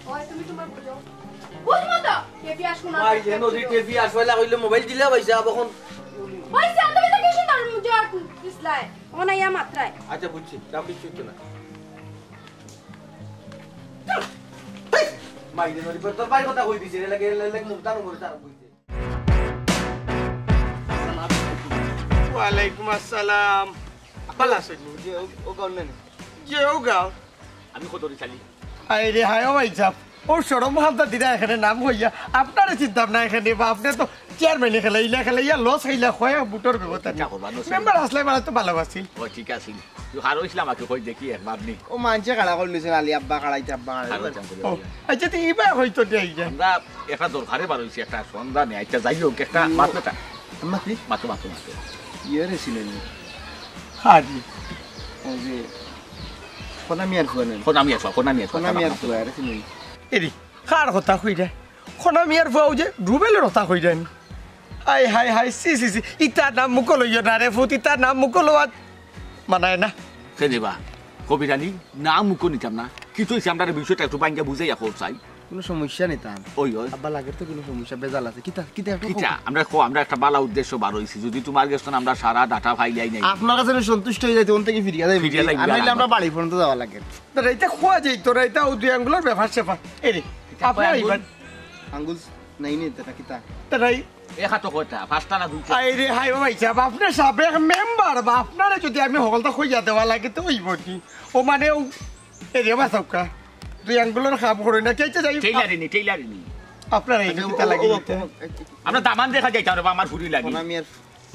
ওই, তুমি তুমার বুঝো। বুঝমু তো, কে বিয়া শুনা। ভাই, এ নদী কে বিয়া শুনা কইলে মোবাইল দিলা ভাই সাহেব এখন। অইছে, তুমি তো কি সুন্দর জোয়ার দিছলায়। অনাইয়া মাত্রায়। আচ্ছা, বুঝছি, যাও, কিচ্ছু অইতো না। মাইরে নদী, তোর ভাইর কথা কই দিছে, এর লাগে, এর লাগে মুখ তার উপরে তার কইছে। ওয়ালাইকুম আসসালাম। ভালা আছইন নি? জি, ও, ও গাঁও না নি? জি, ও গাঁও। আমি কত রে চালি? হায় রে হায়, ও ভাই সাহেব, ও শরম হামদা দিরা এখানে নাম কইয়া, আপনারে চিনতাম না এখানে, বা আপনে তো চেয়ারম্যানে খেলাইলা, খেলাইয়া লস খাইলা, কয় ভোটর ব্যবস্থা নেই। কিতা করবা, নসিব। মেম্বার আসলে মানে তো ভালা আছিল। ও, ঠিক আছিল। তুই হারো ইসলাম আকে কই দেখি একবার নি। ও মানষে খাড়া করি নিছে, আলী আব্বা খাড়াইতে আব্বা খাড়াইতে। খাড়াইতে আব্বা। ও, আচ্ছা, তুই ইবা হইতো দে আইয়া। আমরা একটা দরকারে বার অইছি, একটা সন্ধানে। আচ্ছা, যাই হোক, একটা হুম। মাত না। আম্মা কি? মাতো, মাতো, মাতো। ইয়ে রে চিনেন নি? হাজি। ওই যে, কোনা মিয়ার ফুয়া নেন? কোনা মিয়ার ফুয়া, কোনা মিয়ার ফুয়া, কোনা মিয়ার ফুয়া, আরে চিনেন নি? এরি, কার কথা কইরা? কোনা মিয়ার ফুয়া ওই যে রুবেলর কথা কইরা নি? হায়, হায়, হায়, ছি, ছি, ছি। ইতা নাম মুখো লইও না রে ফুত, ইতা নাম মুখো লওয়া মানায় না। কে দেবা? কবির আলী, নাম মুখো নিতাম না। কিতা অইছে আমরারে বিষয়টা একটু ভাঙ্গিয়া বুঝাইয়া কও চাই। কোনো সমস্যা নেই তান। ওই ওই আব্বা, লাগের তো কোনো সমস্যা, বেজাল আছে? কিতা কিতা একটু কিতা? আমরা খো আমরা একটা বালা উদ্দেশ্য বার হইছি, যদি তোমার গেছ আমরা সারা ডাটা ফাইলাই নাই। আপনার কাছে আমি সন্তুষ্ট হয়ে যাইতে, ওন থেকে ফিরিয়া যাই। ফিরিয়া যাইবি, আর নাইলে আর আমরা বাড়ি পর্যন্ত যাওয়া লাগে। তারা এটা খোয়া যাইতো না, এটা উদয় আঙ্গুলের ব্যাপার স্যাপার। এ রে, আপনি আঙ্গুল? আইবেন। আঙ্গুল নেই নি, তারা কিতা? তারাই এ খাতো কথা, পাঁচটা না দুইটা। আই রে, হাই বাবা, হিসাব আপনার সাবেক মেম্বার বা আপনারা যদি আমি হকলতা কইয়া দেওয়া লাগে তো ওই বটি। ও মানে ও, এ রে বাসবকা, দুই আঙ্গুলের খাপ করে না, কে যাই? টেইলারিনি, টেইলারিনি। আপনারা এই কিতা লাগে এটা? আমরা দামান দেখা যাইতাম রে বা, আমার ফুরি লাগি। আমি আর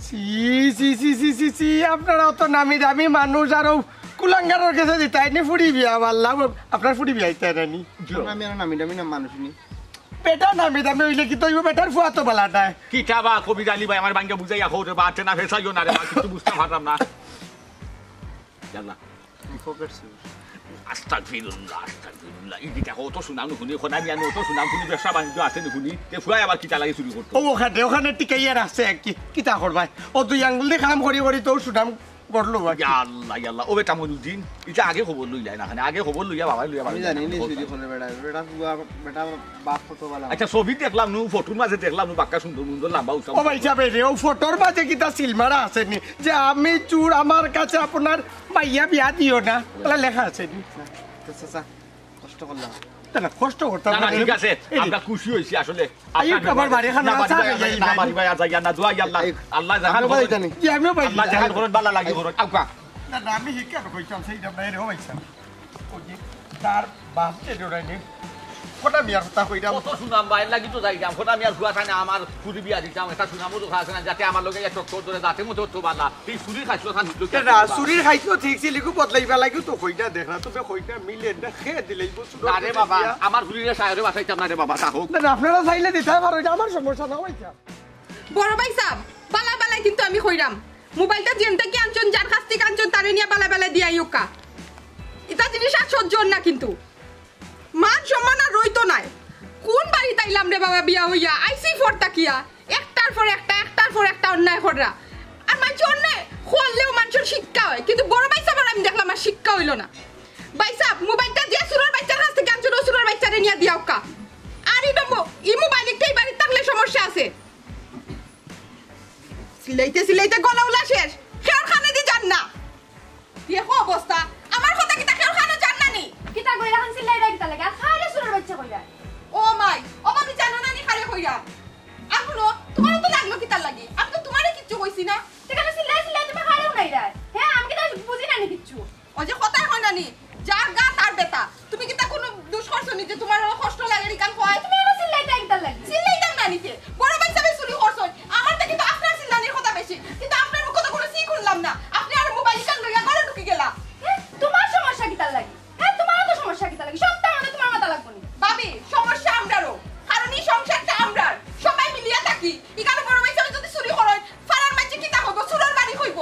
ছি, ছি, ছি, ছি, ছি, ছি, আপনারা অত নামি দামি মানুষ, আর ও কুলাঙ্গারের গেছে দিতাই নি ফুরি বিয়া, আল্লাহ, আপনার ফুরি বিয়া ইতাই নানি। আমি আর নামি দামি না মানুষ নি। বেটা নামি দামি হইলে কি তো হইব? বেটার ফুয়া তো বালা নাই। কিতা বা কবির আলী ভাই, আমার ভাঙ্গে বুঝাইয়া কও রে বা, আতে না ফেসাইও না রে বা, কিছু বুঝতাম পারলাম না। ইয়াল্লা। আস্তাগফিরুল্লাহ, আস্তাগফিরুল্লাহ। ই কিতা কও, অত সুনাম হুনি, খোদা মিয়া, অত সুনাম হুনি, ব্যবসা বাণিজ্য আছে নি হুনি, তে ফুয়ায় আবার কিতা লাগি চুরি করতো? ও ওখানে, ওখানে টিকাইয়া রাখছে আর কি, কিতা করবায়? ও দুই আঙ্গুল দি কাম করি করি তো সুনাম করলো আর কি। ইয়া আল্লাহ, ইয়া আল্লাহ। ও বেটা মইনুদ্দিন, ইটা আগে খবর লইলাই না, আগে খবর লইয়া বাবা লইয়া আমি বাবা জানি নি লইয়া চুরি করে বেটা, বেটা ফুয়া, বেটা বাপ কত বালা। আচ্ছা, ছবি দেখলাম নু, ফটোর মাঝে দেখলাম নু, বাক্কা সুন্দর মুন্দর, লম্বা উচা। ও ভাই সাহেব রে, ও ফটোর মাঝে কিতা সিল মারা আছে নি যে আমি চুর, আমার কাছে আপনার মাইয়া বিয়া দিও না, ওলা লেখা আছে নি? আচ্ছা, আচ্ছা, কষ্ট করলাম। না, না, কষ্ট করতাম না, না। ঠিক আছে, এই যে আমরা খুশি হইছি আসলে। আইয়ুব, আপনার আমার বাড়ি খান না, আছে, বাড়ি ভাই, যাই না, ভাই। বাড়ি ভাই, আর যাইয়া না, দোয়া, আল্লাহ, এই আল্লাহ জাহান আমিও বাড়ি করুন। জানি। কি আমিও বাড়ি আল্লাহ জানি। জাহান করুন, বালা লাগি করুন। আউকা। না, না, আমি হিকার কইতাম, সেই জন্য এরে হইছে। ওই যে তার বাপ যে জোড়াই নেই, কটা বিয়ার কথা কইতাম। কত সুনাম ভাই, লাগি তো যাইতাম। কটা বিয়ার ফুয়া থাকে না, আমার ফুরি বিয়া দিতাম, এটা সুনামও তো আছে না, যাতে আমার লগে এক চক্কর ধরে, যাতে মতো তো বালা। এই চুরির খাইছো খান হইলো কি না, বাবা? চুরির খাইছো ঠিক ছিল, ইগু বদলাইবা লাগিও তো কইনা দেখ না, তুমি কইনা মিলে না খেয়ে দিলে, ইগু চুরি আরে করে বাবা, দিয়া। আমার ফুরিরে সায়রে বাঁচাইতাম না রে বাবা, তা হোক। না, না, আপনারা চাইলে দিতে পারো, এটা আমার সমস্যা না, ওইটা। বড় ভাই সাহেব, বালা বালা কিন্তু আমি কইরাম, মোবাইলটা যেন থেকে আনছন, যার কাছ থেকে আনছন, তারে নিয়া বালা বালা দিয়া আইওকা। এটা জিনিস আর সহ্য অর না কিন্তু। মান সম্মান আর রইতো নাই। কোন বাড়িত আইলাম রে বাবা বিয়া হইয়া? আইছি ফর তাকিয়া। একটার পর একটা, একটার পর একটা অন্যায় কররা। আর মানষে অন্যায় করলেও মানষর শিক্ষা হয়, কিন্তু বড় ভাই সাহেবর আমি দেখলাম আর শিক্ষা হইল না। ভাই সাহেব, মোবাইলটা যে চুরর বাচ্চার কাছ থেকে আনছন, ও চুরর বাচ্চারে নিয়া দিয়াউক্কা। আর ই নম্বর, ই মোবাইল একটা এই বাড়িত থাকলে সমস্যা আছে। চিল্লাইতে চিল্লাইতে গলা উলা শেষ। কেউর কানে দি যার না। দেখো অবস্থা, আমার কথা কিতা কেউর কানো যার না নি? কিতা কইরা খান চিল্লাইরা কিতা লাগে? আর কারে চুরর বাচ্চা কইরা? ও মাই, ও ভাবি জানো না নি কারে কইরা? আর হুনো, তোমার তো লাগলো কিতার লাগি? আমি তো তোমারে কিচ্ছু কইছি না। তে কেনে চিল্লাই চিল্লাই তুমি কারে হুনাইরায়? হ্যাঁ, আমি কিতা বুঝি না নি কিচ্ছু? ওই যে কথায় হয় না নি, যার গা তার বেতা। তুমি কিতা কোনো দোষ করছো নি যে তোমার অত কষ্ট লাগে নি কান কয়? তুমি আমার চিল্লাইতে একদম লাগে। চিল্লাইতাম না নিতে। বড় ভাই সাহেব চুরি করছইন। আমার তো কিন্তু আপনার চিল্লানির কথা বেশি। কিন্তু আপনার মুখে তো কোনো চি শুনলাম না। আপনি আর মোবাইল কান লইয়া ঘরে ঢুকি গেলা। হ্যাঁ, তোমার সমস্যা কিতার লাগি? হ্যাঁ, তোমারও তো সমস্যা কিতার লাগি? সবটা আমাদের তোমার মাথা লাগবো নি। ভাবি, সমস্যা আমরারও। কারণ এই সংসারটা আমরার। সবাই মিলিয়া থাকি। ইখানো বড় ভাই সাহেব যদি চুরি করইন, ফারার মাঝে কিতা হইব? চুরর বাড়ি হইব।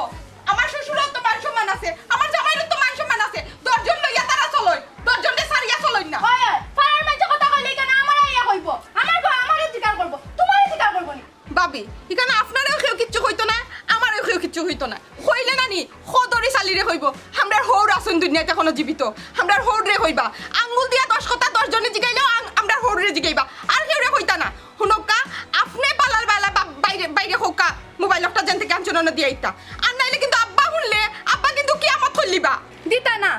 আমার শ্বশুরর তো মান সম্মান আছে, আমার জামাইরও তো মান সম্মান আছে। দশজন লইয়া তারা চলইন, দশজনরে ছাড়িয়া চলইন না। হয়, হয়, ফারার মাঝে কথা কইলে কেন আমার আইয়া কইব? আমার বউ আমারে জিকার করব, তোমারে জিকার করব নি? ভাবি, ইখানো আপনারেও কেউ কিচ্ছু কইতো না, আমারেও কেউ কিচ্ছু কইতো না। কইলে না নি, খদরি চালিরে কইব, আমরার হউর আছইন দুনিয়াত এখনো জীবিত, আমরার হউররে কইবা। আঙ্গুল দিয়া দশ কথা দশজনে জিগাইলেও আং-, আমরার হউররে জিগাইবা, আর কেউরে কইতা না। হুনউক্কা, আপনে বালার বালা বা-, বাইরে, বাইরে কউক্কা, মোবাইল একটা যেন থেকে আনছন অনো দিয়া আইতা। আর নাইলে কিন্তু আব্বা হুনলে, আব্বা কিন্তু কিয়ামত করিলিবা। দিতা না,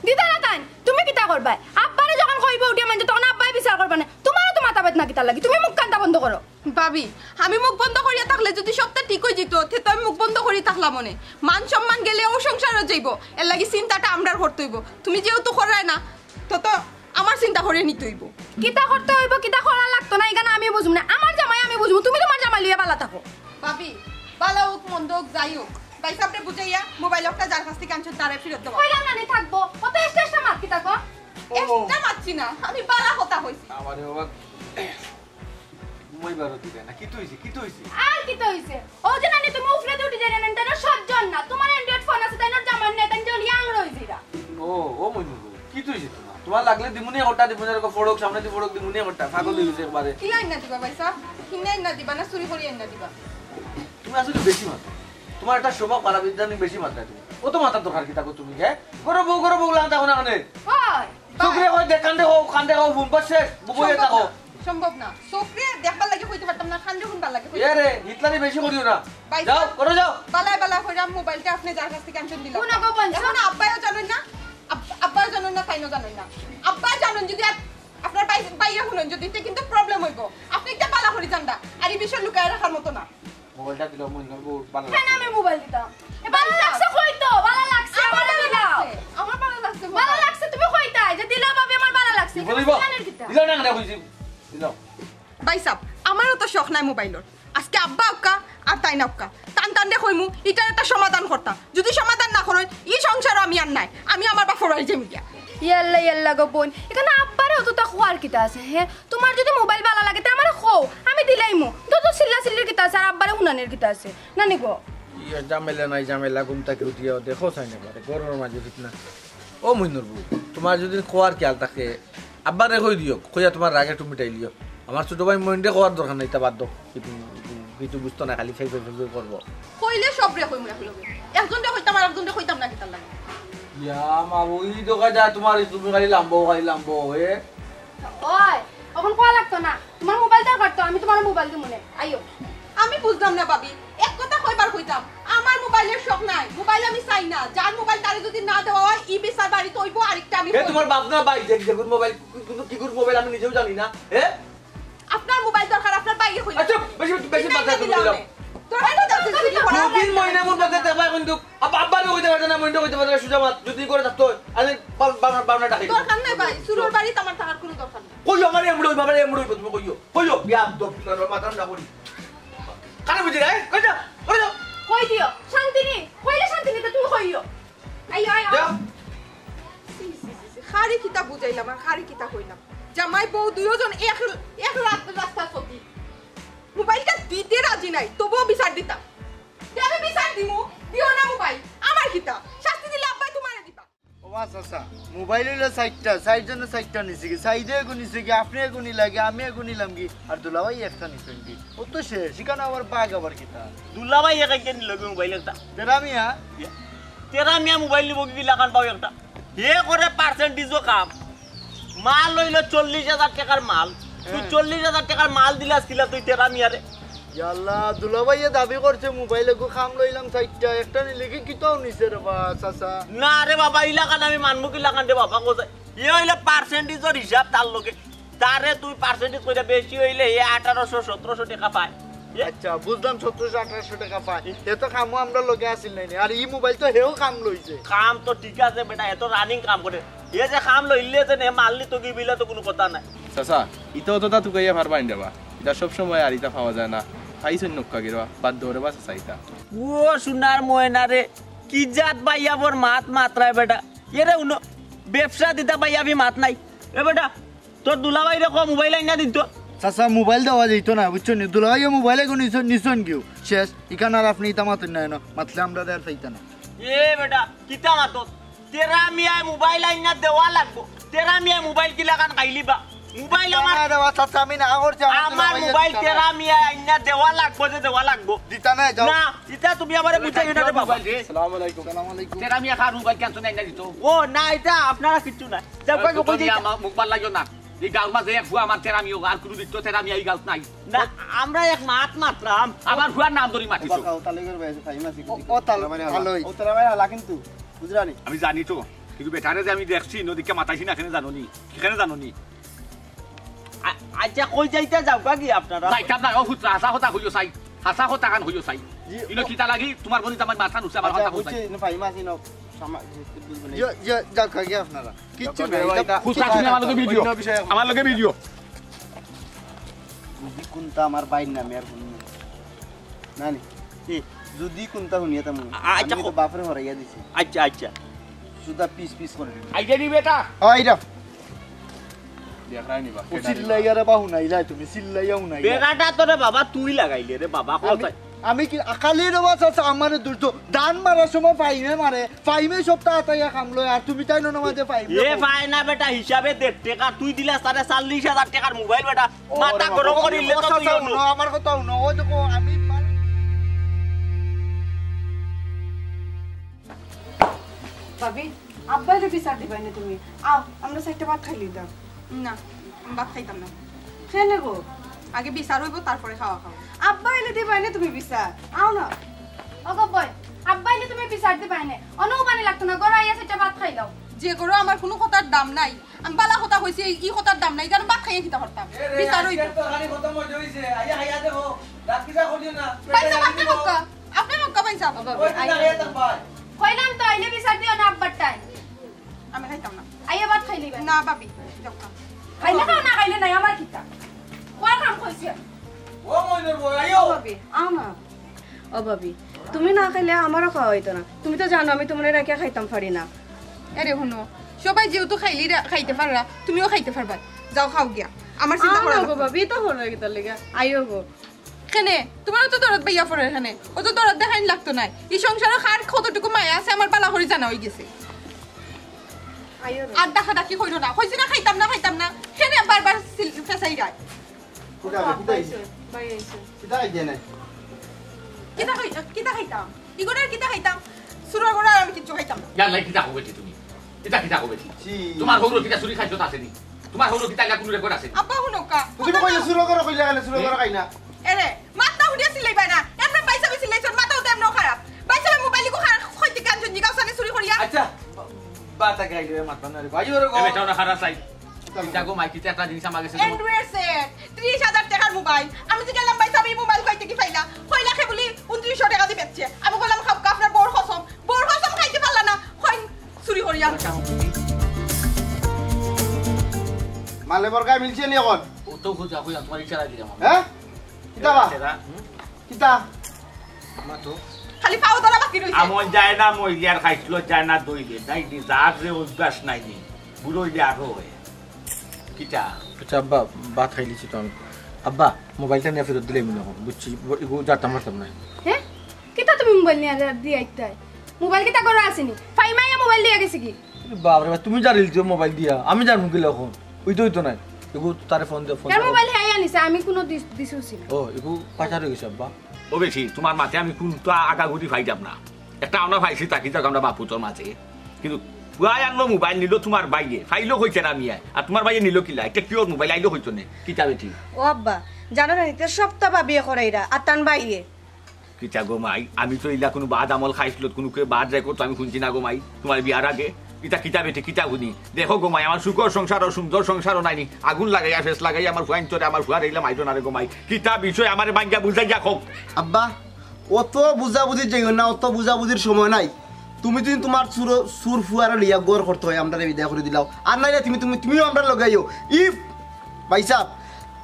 দিতা না তাইন। তুমি কিতা করবায়? আব্বারে যখন কইব উঠিয়া মানষে, তখন আব্বায় বিচার করবা না। তোমারও তো মাথা বেদনা কিতার লাগি? তুমি মুখ কান্তা বন্ধ করো। ভাবি, আমি মুখ বন্ধ করিয়া থাকলে যদি সবটা ঠিক অই যিত, তে তো আমি মুখ বন্ধ করি থাকলাম অনে। মান সম্মান গেলে অউ সংসারও যাইব। এর লাগি চিন্তাটা আমরার করতে অইব। তুমি যেহেতু কররায় না, তো তো আমার চিন্তা করিয়া নিতে অইব। কিতা করতে অইব, কিতা করা লাগতো না, ইখান আমি বুঝমু না। আমার জামাই আমি বুঝমু, তুমি তোমার জামাই লইয়া বালা থাকো। ভাবি, বালা অউক, মন্দ অউক, যাই অউক, ভাই সাহেবরে বুঝাইয়া মোবাইল একটা যার কাছ থেকে আনছো তারে ফিরত দেওয়া। কইলাম না নি থাকবো, অত এক্সট্রা এক্সট্রা মাত কিতা কও? এক্সট্রা মাতছি না, আমি বালা কথা কইছি। আমারে বাবা ঘুমাইবার দিলে না। কিতা অইছে? কিতা অইছে? আর কিতা অইছে? ও যে নানি তুমি উপরে উঠি যাইরা না, তাইনর সহ্য অর না। তোমার Android ফোন আছে, তাইনর জামাই নাই, তাইন যে ইয়াং রই যাইরা। ও, ও মইনুল, কিতা অইছে তোমার? তোমার লাগলে দিমুনে একটা, দিমুনে একটা ফড়ক, সামনে দি ফড়ক দিমুনে একটা। পাগল অই গেছে একবারে। কিলা আইনা দিবা ভাই সাহেব? কিলা আইনা দিবা না চুরি করি আইনা দিবা? তুমি আসলে বেশি মাতো। তোমার একটা স্বভাব খারাপ, ইদানিং বেশি মাতো তুমি। অত মাতার দরকার কিতা গো তুমি, হ্যাঁ? ঘরো বউ, ঘরো বউ লাগান দেখো না কেনে? ওই, চোখরে কই দেখ, কান্দে কও, কান্দে কও, বুম্বা শেষ, বুবইয়ে সম্ভব থাকো। না, সম্ভব না। চোখরে দেখবার লাগি কইতে পারতাম না, কান্দে হুনবার লাগি কইতে এ রে, হিটলারি বেশি করিও না। ভাই যাও, সাহেব, করো যাও। বালায় বালা কইরা মোবাইলটা আপনি যার কাছ থেকে আনছেন দিলাম। হুনো গো বলছো। এখন আব্বায়ও জানেন না, আব-, আব্বায়ও জানেন না, তাইনও জানেন না। আব্বায় জানেন যদি আপ-, আপনার ভাই, ভাইয়া হুনেন যদি, তে কিন্তু প্রবলেম হইব। আপনি একটা বালা করি জানবা, আর এই বিষয় লুকায় রাখার মতো না। মোবাইলটা দিলাও, মইনুর বউর বালা কেন লাগছে। আমি মোবাইল দিতাম? এ, বালা লাগছে কই তো? বালা লাগছে, আমার আমারে দিলাও। লাগছে, আমার বালা লাগছে মোবাইল। বালা লাগছে তুমি কইতায় যে দিলাও ভাবি, আমার বালা লাগছে। কি বলিব? জানের কিতা? দিলাও না, না কইছি। দিলাও। ভাই সাহেব, আমারও তো শখ নাই মোবাইলর। আজকে আব্বা আউক্কা আর তাইন আউক্কা। তান তানরে কইমু, ইটার একটা সমাধান করতা। যদি সমাধান না করইন, ই সংসারও আমি আর নাই। আমি আমার বাপর বাড়ি যাইমু গিয়া। ইয়াল্লা, ইয়াল্লা গো বইন, এখানো আব্বারে অততা কওয়ার কিতা আছে, হে? তুমার যদি মোবাইল বালা লাগে, তে আমারে কও, আমি দিলাইমু। তো তো চিল্লা চিল্লির কিতা আছে, আর আব্বারে হুনানির কিতা আছে, নানি গো? ইয়ে, ঝামেলা নাই, ঝামেলা ঘুম থাকি উঠিয়া দেখো চাই না পারে, ঘরর মাঝে ফিতনা। ও মইনুর বউ, তুমার যদি কওয়ার খেয়াল থাকে, আব্বারে কই দিও, কইয়া তুমার রাগ একটু মিটাই লিও। আমার ছোট ভাই মইনরে কওয়ার দরকার নাই, ইতা বাদ দেও। কিছু, কিছু বুঝতো না, খালি ফেই ফেই ফেই ফেই করবো। কইলে সবরে কইমু একলগে। একজনরে কইতাম আর একজনরে কইতাম না, কিতার লাগি? ইয়া মা, ওই দেখা যায় তুমার, তুমি খালি লাম্বাও, খালি লাম্বাও, এ? ওই, অখন কওয়া লাগতো না। তুমার মোবাইল দরকার তো, আমি তুমারে মোবাইল দিমু নে। আইও। আমি বুঝলাম না ভাবি, এক কথা কয়বার কইতাম, আমার মোবাইলর শখ নাই, মোবাইল আমি চাই না। যার মোবাইল তারে যদি না দেওয়া হয়, ই বিচার বাড়িত অইবো, আরেকটা আমি হে, করবো। তুমার বাপ না ভাই, যে, যে গুর মোবাইল, কিন্তু কি গুর মোবাইল আমি নিজেও জানি না, হে? আপনার মোবাইল দরকার, আপনার ভাইয়ে কইলে। আচ্ছা, বেশি, বেশি বাদ দাও, দিলাম দিলাও। নে। তোর ভাই তো দরকার ছিল, দুদিন মইনা মোর বাদে দেখবা কিন্তু আব-, আব্বারে কইতে পারে না, মইনরে কইতে পারে না, সুজা মাত, যদি করে থাকতো, আমি বাব-, বাব-, বাবনা ডাকি। দরকার নাই ভাই, সুরর বাড়িত আমার থাকার কোনো দরকার নাই। কইও আমারে এমড়ই, বাবারে এমড়ই, তুমি কইও। কইও, বিয়া দপ, মাথা না করি। কানে বুঝি রে, কই যা, কই যা। কই দিও, শান্তি নেই, কইলে শান্তি নেই, তো তুমি কইও। আইও, আইও। যাও। ছি, ছি, ছি, ছি, খারি কিতা বুঝাইলাম আর খারি কিতা কইলাম। জামাই বউ দুইজন এক, এক রাত রাস্তা চলতি। মোবাইলটা দিতে রাজি নাই, তবুও বিচার দিতাম। যে আমি বিচার দিমু, দিও না মোবাইল। আমার কিতা? শাস্তি দিলে আব্বায় তুমারে দিবা। ও আচ্ছা, আচ্ছা। মোবাইল অইলো চাইরটা, চাইরজনে চাইরটা নিছে কি? সাইদে এগু নিছে কি? আপনে এগু নিলা কি? আমি এগু নিলাম কি? আর দুলাভাই একটা নিছইন কি? ও তো শেষ, ইখানো আবার বাঘ আবার কিতা? দুলাভাই এক একটা নিল কি মোবাইল একটা? তেরা মিয়া? ইয়া। তেরা মিয়া মোবাইল নিব কি লাখান পাও একটা? হে করে পার্সেন্টেজও কাম। মাল অইলো চল্লিশ হাজার টেকার মাল। তুই হ্যাঁ। চল্লিশ হাজার টেকার মাল দিলাস কিলা তুই তেরা মিয়ারে? ইয়াল্লা, দুলাভাইয়ে দাবি করছে মোবাইল এগু কাম লইলাম চাইরটা, একটা নিলে কি কিতাও নিছে রে বা, চাচা? না রে বাবা, ইলাখান আমি মানমু কিলাখান রে বাবা, কোথায়? এ অইলে পার্সেন্টেজর হিসাব তার লগে। তারে তুই পার্সেন্টেজ কইরা বেশি অইলে এ আঠারোশো, সতেরোশো টেকা পায়। এ আচ্ছা, বুঝলাম, সতেরোশো, আঠারোশো টেকা পায়। এ তো কামও আমরার লগে আছিল নাইনি। আর ই মোবাইল তো হেও কাম লইছে। কাম তো ঠিক আছে বেটা, এ তো রানিং কাম করে। এ যে কাম লইলে যে নে মাল নিতো কি বিলা তো কুনু কথা নাই। চাচা, ইতা অততা তুকাইয়া পারবা নি রে বা? ইতা সব সময় আর ইতা পাওয়া যায় না। পাইছইন নক্কা গিরবা, বাদ দেও রে বা চাচা ইতা। ও সোনার ময়না রে, কি জাত ভাইয়াবর মাত মাতরায় বেটা। এরে উনো, ব্যবসা দিতা ভাইয়াবি মাত নাই। এ বেটা, তোর দুলাভাইরে ক মোবাইল আইনা দিতো। চাচা, মোবাইল দেওয়া যাইতো না, বুঝছো নি? দুলাভাইয়ে মোবাইল এগু নিছইন, নিছইন গিও। শেষ, ইখান আর আপনে ইতা মাতইন না এনো। মাতলে আমরারে আর পাইতা না। এ বেটা, কিতা মাতস? তেরা মিয়ায় মোবাইল আইনা দেওয়া লাগবো। তেরা মিয়ায় মোবাইল কিলাখান খাইলিবা? মোবাইল আমার, না রে বা, চাচা, আমি না করছি, আমার আমার দুলাভাইয়ে মোবাইল দিতা না। তেরা মিয়ায় আইনা দেওয়া লাগবো যে দেওয়া লাগবো। দিতা না, যাও। না, ইতা তুমি আমারে বুঝাইও না রে বাবা। মোবাইল রে। আসসালামু আলাইকুম। আসসালামু আলাইকুম। তেরা মিয়া কার মোবাইল কেন শুনে আইনা দিত? ও না, ইতা আপনারা কিচ্ছু না। যাও, এ, কই, কই তুমি দিতা? আমা-, মুখ বার লাগিও না। এই গাঁওর মাঝে এক ফুয়া আমার তেরা মিয়া, আর কুনু দিত তেরা মিয়া এই গাঁওত নাই। না, আমরা এক মাত মাতরাম। আমার ফুয়ার নাম ধরি মাতিছো। ও, ও, তালে করে ভাই, ফাহিম আছি, ও, ও, তাল-, ভালোই। ও, তালে ভাই, হালা কিন্তু, বুঝরা নি? আমি জানি তো, কিন্তু বেটারে যে আমি দেখছি, নদীকে মাতাইছি না, কেনে জানো নি? কেনে জানো নি? আ-, আচ্ছা, কই যাইতা যাও গা কি আপনারা? যাইতাম না, ও হুতরা, হাছা কথা কইও চাই। হাছা কথা খান কইও চাই। জি, ইনো ও- কিতা লাগি? তোমার বনি জামাই মাথা নুকছে, আমার আচ্ছা, কথা কইও চাই। বুঝছি, ইনো ফাহিম আছি, ইনো সামা-, বুঝবো না। ইয়ে, ইয়ে, যাও গা কি আপনারা? কিচ্ছু যাও নাই, গা, এটা এটা হুতরা, তুমি আমার লগে ভিডিও। অন্য বিষয়ে আমার লগে ভিডিও। যদি কুনতা আমার ভাইর নামে আর কুনু না নি? কি? যদি কুনতা হুনিয়া তামু, আ-, আচ্ছা, আমি তো কো- বাপরে হরাইয়া দিছি। আচ্ছা, আচ্ছা। সুদা পিস পিস করে দিবি। আইডিয়া নি বেটা। আইরা। দেখরায় নি বা, ও চিল্লাইয়া রে বা হুনাইলাই তুমি, চিল্লাইয়া হুনাইলা। বেড়াটা তো রে বাবা তুই লাগাইলে রে বাবা, আমি, কোথায়? আমি কি আকালি রে বা চাচা, আমারে দুর্দ-, ধান মারার সময় ফাহিমে মারে, ফাহিমে সবতা আতাইয়া কাম লয়, আর তুমি তাই নন মাঝে ফাহিমে এ কও। পায় না বেটা, হিসাবে দেড় টেকা, তুই দিলাস তারে চল্লিশ হাজার টেকার মোবাইল বেটা, ও মাথা রে বাবা, গরম ও করিলে তো চাচা তুই হুনো, অন্য। আমার কথা হুনো, ওই দেখো আমি ভাবি, আব্বা আইলে বিচার দিবায় নে তুমি। আও, আমরা চাইরটা ভাত খাইলিতাম। না, আমি ভাত খাইতাম না। কেনে গো? আগে বিচার অইবো, তারপরে খাওয়া খাও। আব্বা আইলে দিবায় নে তুমি বিচার। আও না। ও গো বই, আব্বা আইলে তুমি বিচার দিবায় নে। অনো উবানি লাগতো না, ঘরো আইয়া চাইরটা ভাত খাইলাও। যে ঘরো আমার কুনু কথার দাম নাই, আমি বালা কথা কইছি, ই কথার দাম নাই, ইখানো ভাত খাইয়া কিতা করতাম? এ রে, বিচার অইবো। আজকে তো খালি কথা মজা অইছে। আইয়া খাইয়া দেখো, রাত কিতা করিও না। ভাইসাব, আপনে মক্কা, আপনে মক্কা ভাইসাব। ওই তো দাঁড়িয়ে থাক ভাই। কইলাম তো, আইলে বিচার দিও না আব্বার টাইম। আমি খাইতাম না। আইয়া ভাত খাইলিবা? না ভাবি, যাও না। খাইলে খাও, না খাইলে নাই, আমার কিতা? কোন কাম কইছি আমি? ও মইনুর বউ, আইও। ও ভাবি, আও না। ও ভাবি, তুমি না খাইলে আমারও খাওয়া অইতো না। তুমি তো জানো আমি তুমারে রাখিয়া খাইতাম পারি না। আরে হুনো, সবাই যেহেতু খাইলি রা-, খাইতে পাররা, তুমিও খাইতে পারবা। যাও খাও গিয়া, আমার চিন্তা আও করা না লাগতো গো না। ভাবি, তো হলো কিতার লাগি? আইও গো। কেনে? তুমারও তো দরদ বাইয়া পড়ের কেনে। অত দরদ দেখাইন লাগতো নায়। ই সংসারো কার কতটুকু মায়া আছে আমার বালা করি জানা অইগেছে। আইও গো। আর ডাকাডাকি কইরো না। কইছি না খাইতাম না, খাইতাম না। কেনে বারবার সিল-, ফেসাই যায়? কিতা, কিতা, ভাই আইছে। কিতা খাইতে নাই? কিতা খাই-, কিতা খাইতাম? ইগুনার কিতা খাইতাম? চুরর ঘরর আমি কিচ্ছু খাইতাম না। ইয়াল্লা, কিতা কও বেটি তুমি? কিতা, কিতা কও বেটি? ছি। তুমার হউরর কিতা চুরি খাইছত আছে নি? তুমার হউরর কিতা ইলা কুনু রেকর্ড আছে নি? আব্বা, হুনউক্কা। তুমি কইলে চুরর ঘরর কইলা কেনে? চুরর ঘরর খাই না। এরে, মাত না হুনিয়া চিল্লাইবায় না। এমনে ভাইসাবে চিল্লাইছইন, মাথাও তো এমনেও খারাপ। ভাইসাবে মোবাইল ইগু কার, কইতে কান জঞ্জি গাউসানি চুরি করিয়া। আচ্ছা, বা-, বাতা গাইলে মাত বান্না রে। ভাই, ওরে গো। এ বেটা, ওরা খারাপ চাই। কিতা গো মাই, কিতা একটা জিনিস আমার গেছে। Android set, ত্রিশ হাজার টেকার মোবাইল। আমি জিগাইলাম, "ভাইসাব, ই মোবাইল কই থাকি পাইলা?" কইলা কে বুলি, "ঊনত্রিশশো টেকা দি বেচছে।" আমি কইলাম, "খাউক্কা, আপনার বউর কসম।" বউর কসম খাইতে পারলা না, কইন চুরি করিয়া। মালে বরকায় মিলছে নি অখন? ও তো খুঁজা, খুঁজা, তুমার ইশারা দিলাম আমি। হ্যাঁ? কিতা বা? এরা, হুম? কিতা? মাতো। খালি পাও ধরা বাকি রইছে। আমল যায় না মইলে আর খাইছলত যায় না দইলে। নাই নি, যার যে অভ্যাস নাই নি। বুড়া অইলে আরো অয়। কিতা? আচ্ছা আব্বা, ভাত খাইলিছি তো আমি। আব্বা, মোবাইলটা নিয়া ফিরত দিলে আমি অখন। বুঝছি, ব-, ইগু জারতাম পারতাম না। হে? কিতা তুমি মোবাইল নিয়া দিয়া আইতায়? মোবাইল কিতা ঘরো আছে নি? ফাইমাইয়া মোবাইল দিয়া গেছে কি? এ বাপ রে বাপ, তুমি জারিল দিও মোবাইল দিয়া। আমি জানমু কিলা অখন? অইতো অইতো নায়। ইগু তারে ফোন দে, ফোন দে। মোবাইল হে আনিছে, আমি কুনু দিস-, দিছি না। ও, ইগু পাচার অইগেছে আব্বা। ও বেটি, তুমার মাতে আমি কুনতা আগাগুড়ি পাইতাম না। একটা আমরা পাইছি, থাকি যাউক আমরা বাপ-পুতর মাঝে। কিন্তু পুয়ায় আনলো মোবাইল, নিলো তুমার ভাইয়ে, পাইলো কই কেনে আমি আয়? আর তুমার ভাইয়ে নিলো কিলা? ইটা কিওর মোবাইল? আইলো কই তনে? কিতা বেটি? ও আব্বা, জানো না, ইতা সবতা ভাবিয়ে করাইরা, আর তান ভাইয়ে। কিতা গো মাই, আমি তো ইলা কুনু বাদ আমল খাইছলত, কুনু কে বাদ রেকর্ড তো আমি হুনছি না গো মাই, তুমার বিয়ার আগে। ইতা কিতা বেটি, কিতা হুনি? দেখো গো মাই, আমার সুখর সংসারও সুন্দর সংসারও নাই নি, আগুন লাগাইয়া ফেস লাগাইয়া আমার ফুয়াইন্তরে, আমার ফুয়ারে ইলা মাইরো না রে গো মাই। কিতা বিষয় আমারে ভাঙ্গিয়া বুঝাইয়া কও। আব্বা, অত বুঝাবুঝি যাইও না, অত বুঝাবুঝির সময় নাই। তুমি যদি তুমার চুর, চুর ফুয়ারে লইয়া ঘর করতে অয়, আমরারে বিদায় করি দিলাও। আর নাইলে তুমি, তুমি, তুমিও আমরার লগে আইও। ইফ, ভাইসাব,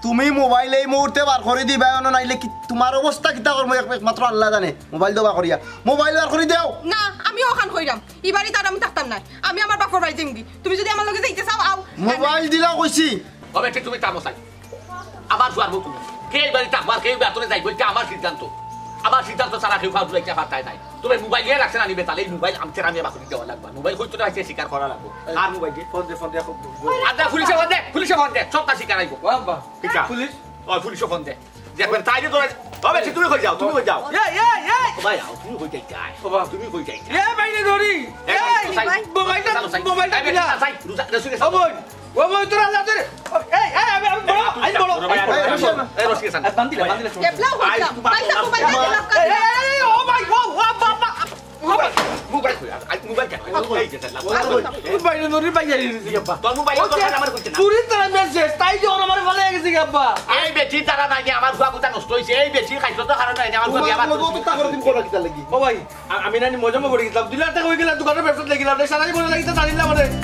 তুমি মোবাইল এই মুহূর্তে বার করি দিবায়, অনো নাইলে কি, তুমার অবস্থা কিতা করমু এক-, একমাত্র আল্লায় জানে। মোবাইল দেও বার করিয়া। মোবাইল বার করি দেও। না, আমি অখান কইরাম। ই বাড়িত আর আমি থাকতাম নায়। আমি আমার বাপর বাড়ি যাইমুগি। তুমি যদি আমার লগে যাইতে চাও, আও। মোবাইল দিলাও কইছি। ও বেটি, তুমি থামো চাই। আমার ফুয়ার বউ তুমি। কে ই বাড়িত থাকবার, কে ই বাড়ি তনে যাইবো, ইটা আমার সিদ্ধান্ত। আমার সিদ্ধান্ত ছাড়া কেউ ফাউল যাইতে পারতায় নায়। তুমি মোবাইল নিয়া রাখছে না নিবে, তাইলে ই মোবাইল আমরারে বাকরি দেওয়া লাগবো। মোবাইল কইতো না, স্বীকার করা লাগবো। আর মোবাইল দে। ফোন দে, ফোন দে, এখন বল। আর দে, পুলিশে ফোন দে, পুলিশে ফোন দে, সবতা স্বীকার অইবো। ও আব্বা, কিতা? পুলিশ? ও, পুলিশে ফোন দে। দেখবেন, তাইলে তোরা, ও বেটি, তুমি কই যাও, তুমি কই যাও? এই, এই, এই। ও ভাই, আও, তুমি কই যাইতায়? ও বাবা। তুমি কই যাইতায়? এ, বাইরে ধরি। এই, এই, চাই, মোবাইলটা, চাই, চাই, মোবাইলটা এই, দিলা। চাই, রুজা, রসুলের ও সাথে। বই, ও বই, তোরা যা, তোরা। এই, এই, আমি, আমি বড়, এই, আমি বড়। এই, এই, এই, এই, এই, এই, রসুলের সাথে। এই, বান্দিলে, বান্দিলে। কেবলা আই, হইতাম। তুমি ভাইসাব, মোবাইল এই, এই, এই, ও ভাই, ও, ও, বাবা। মোবাইল, মোবাইল কই? আই, মোবাইল কেন? আই, মোবাইল কেন? বাইরে ধরি, বাইরে ধরি। তোর মোবাইল ও, তোর কাছে আমার কইছে না। চুরির তারা মেসেজ, তাই যে ওরা আমার ফালাই গেছে কি আব্বা? এই বেটির তারা নাই, আমার ফুয়া গুতা নষ্ট হইছে। এই বেটির খাইছো তো কারণ নাই, আমার ফুয়া বিয়া বাদ তোমার তো তাকর দিন কোলা কিতা লাগি? ও ভাই, আ-, আমি নানি মজা মজা পড়ে গেছিলাম। দুই লাখ টাকা হয়ে গেলে দোকানের ব্যবসা লেগে গেলাম। সারাই বলে লাগিতে জানিলাম মানে।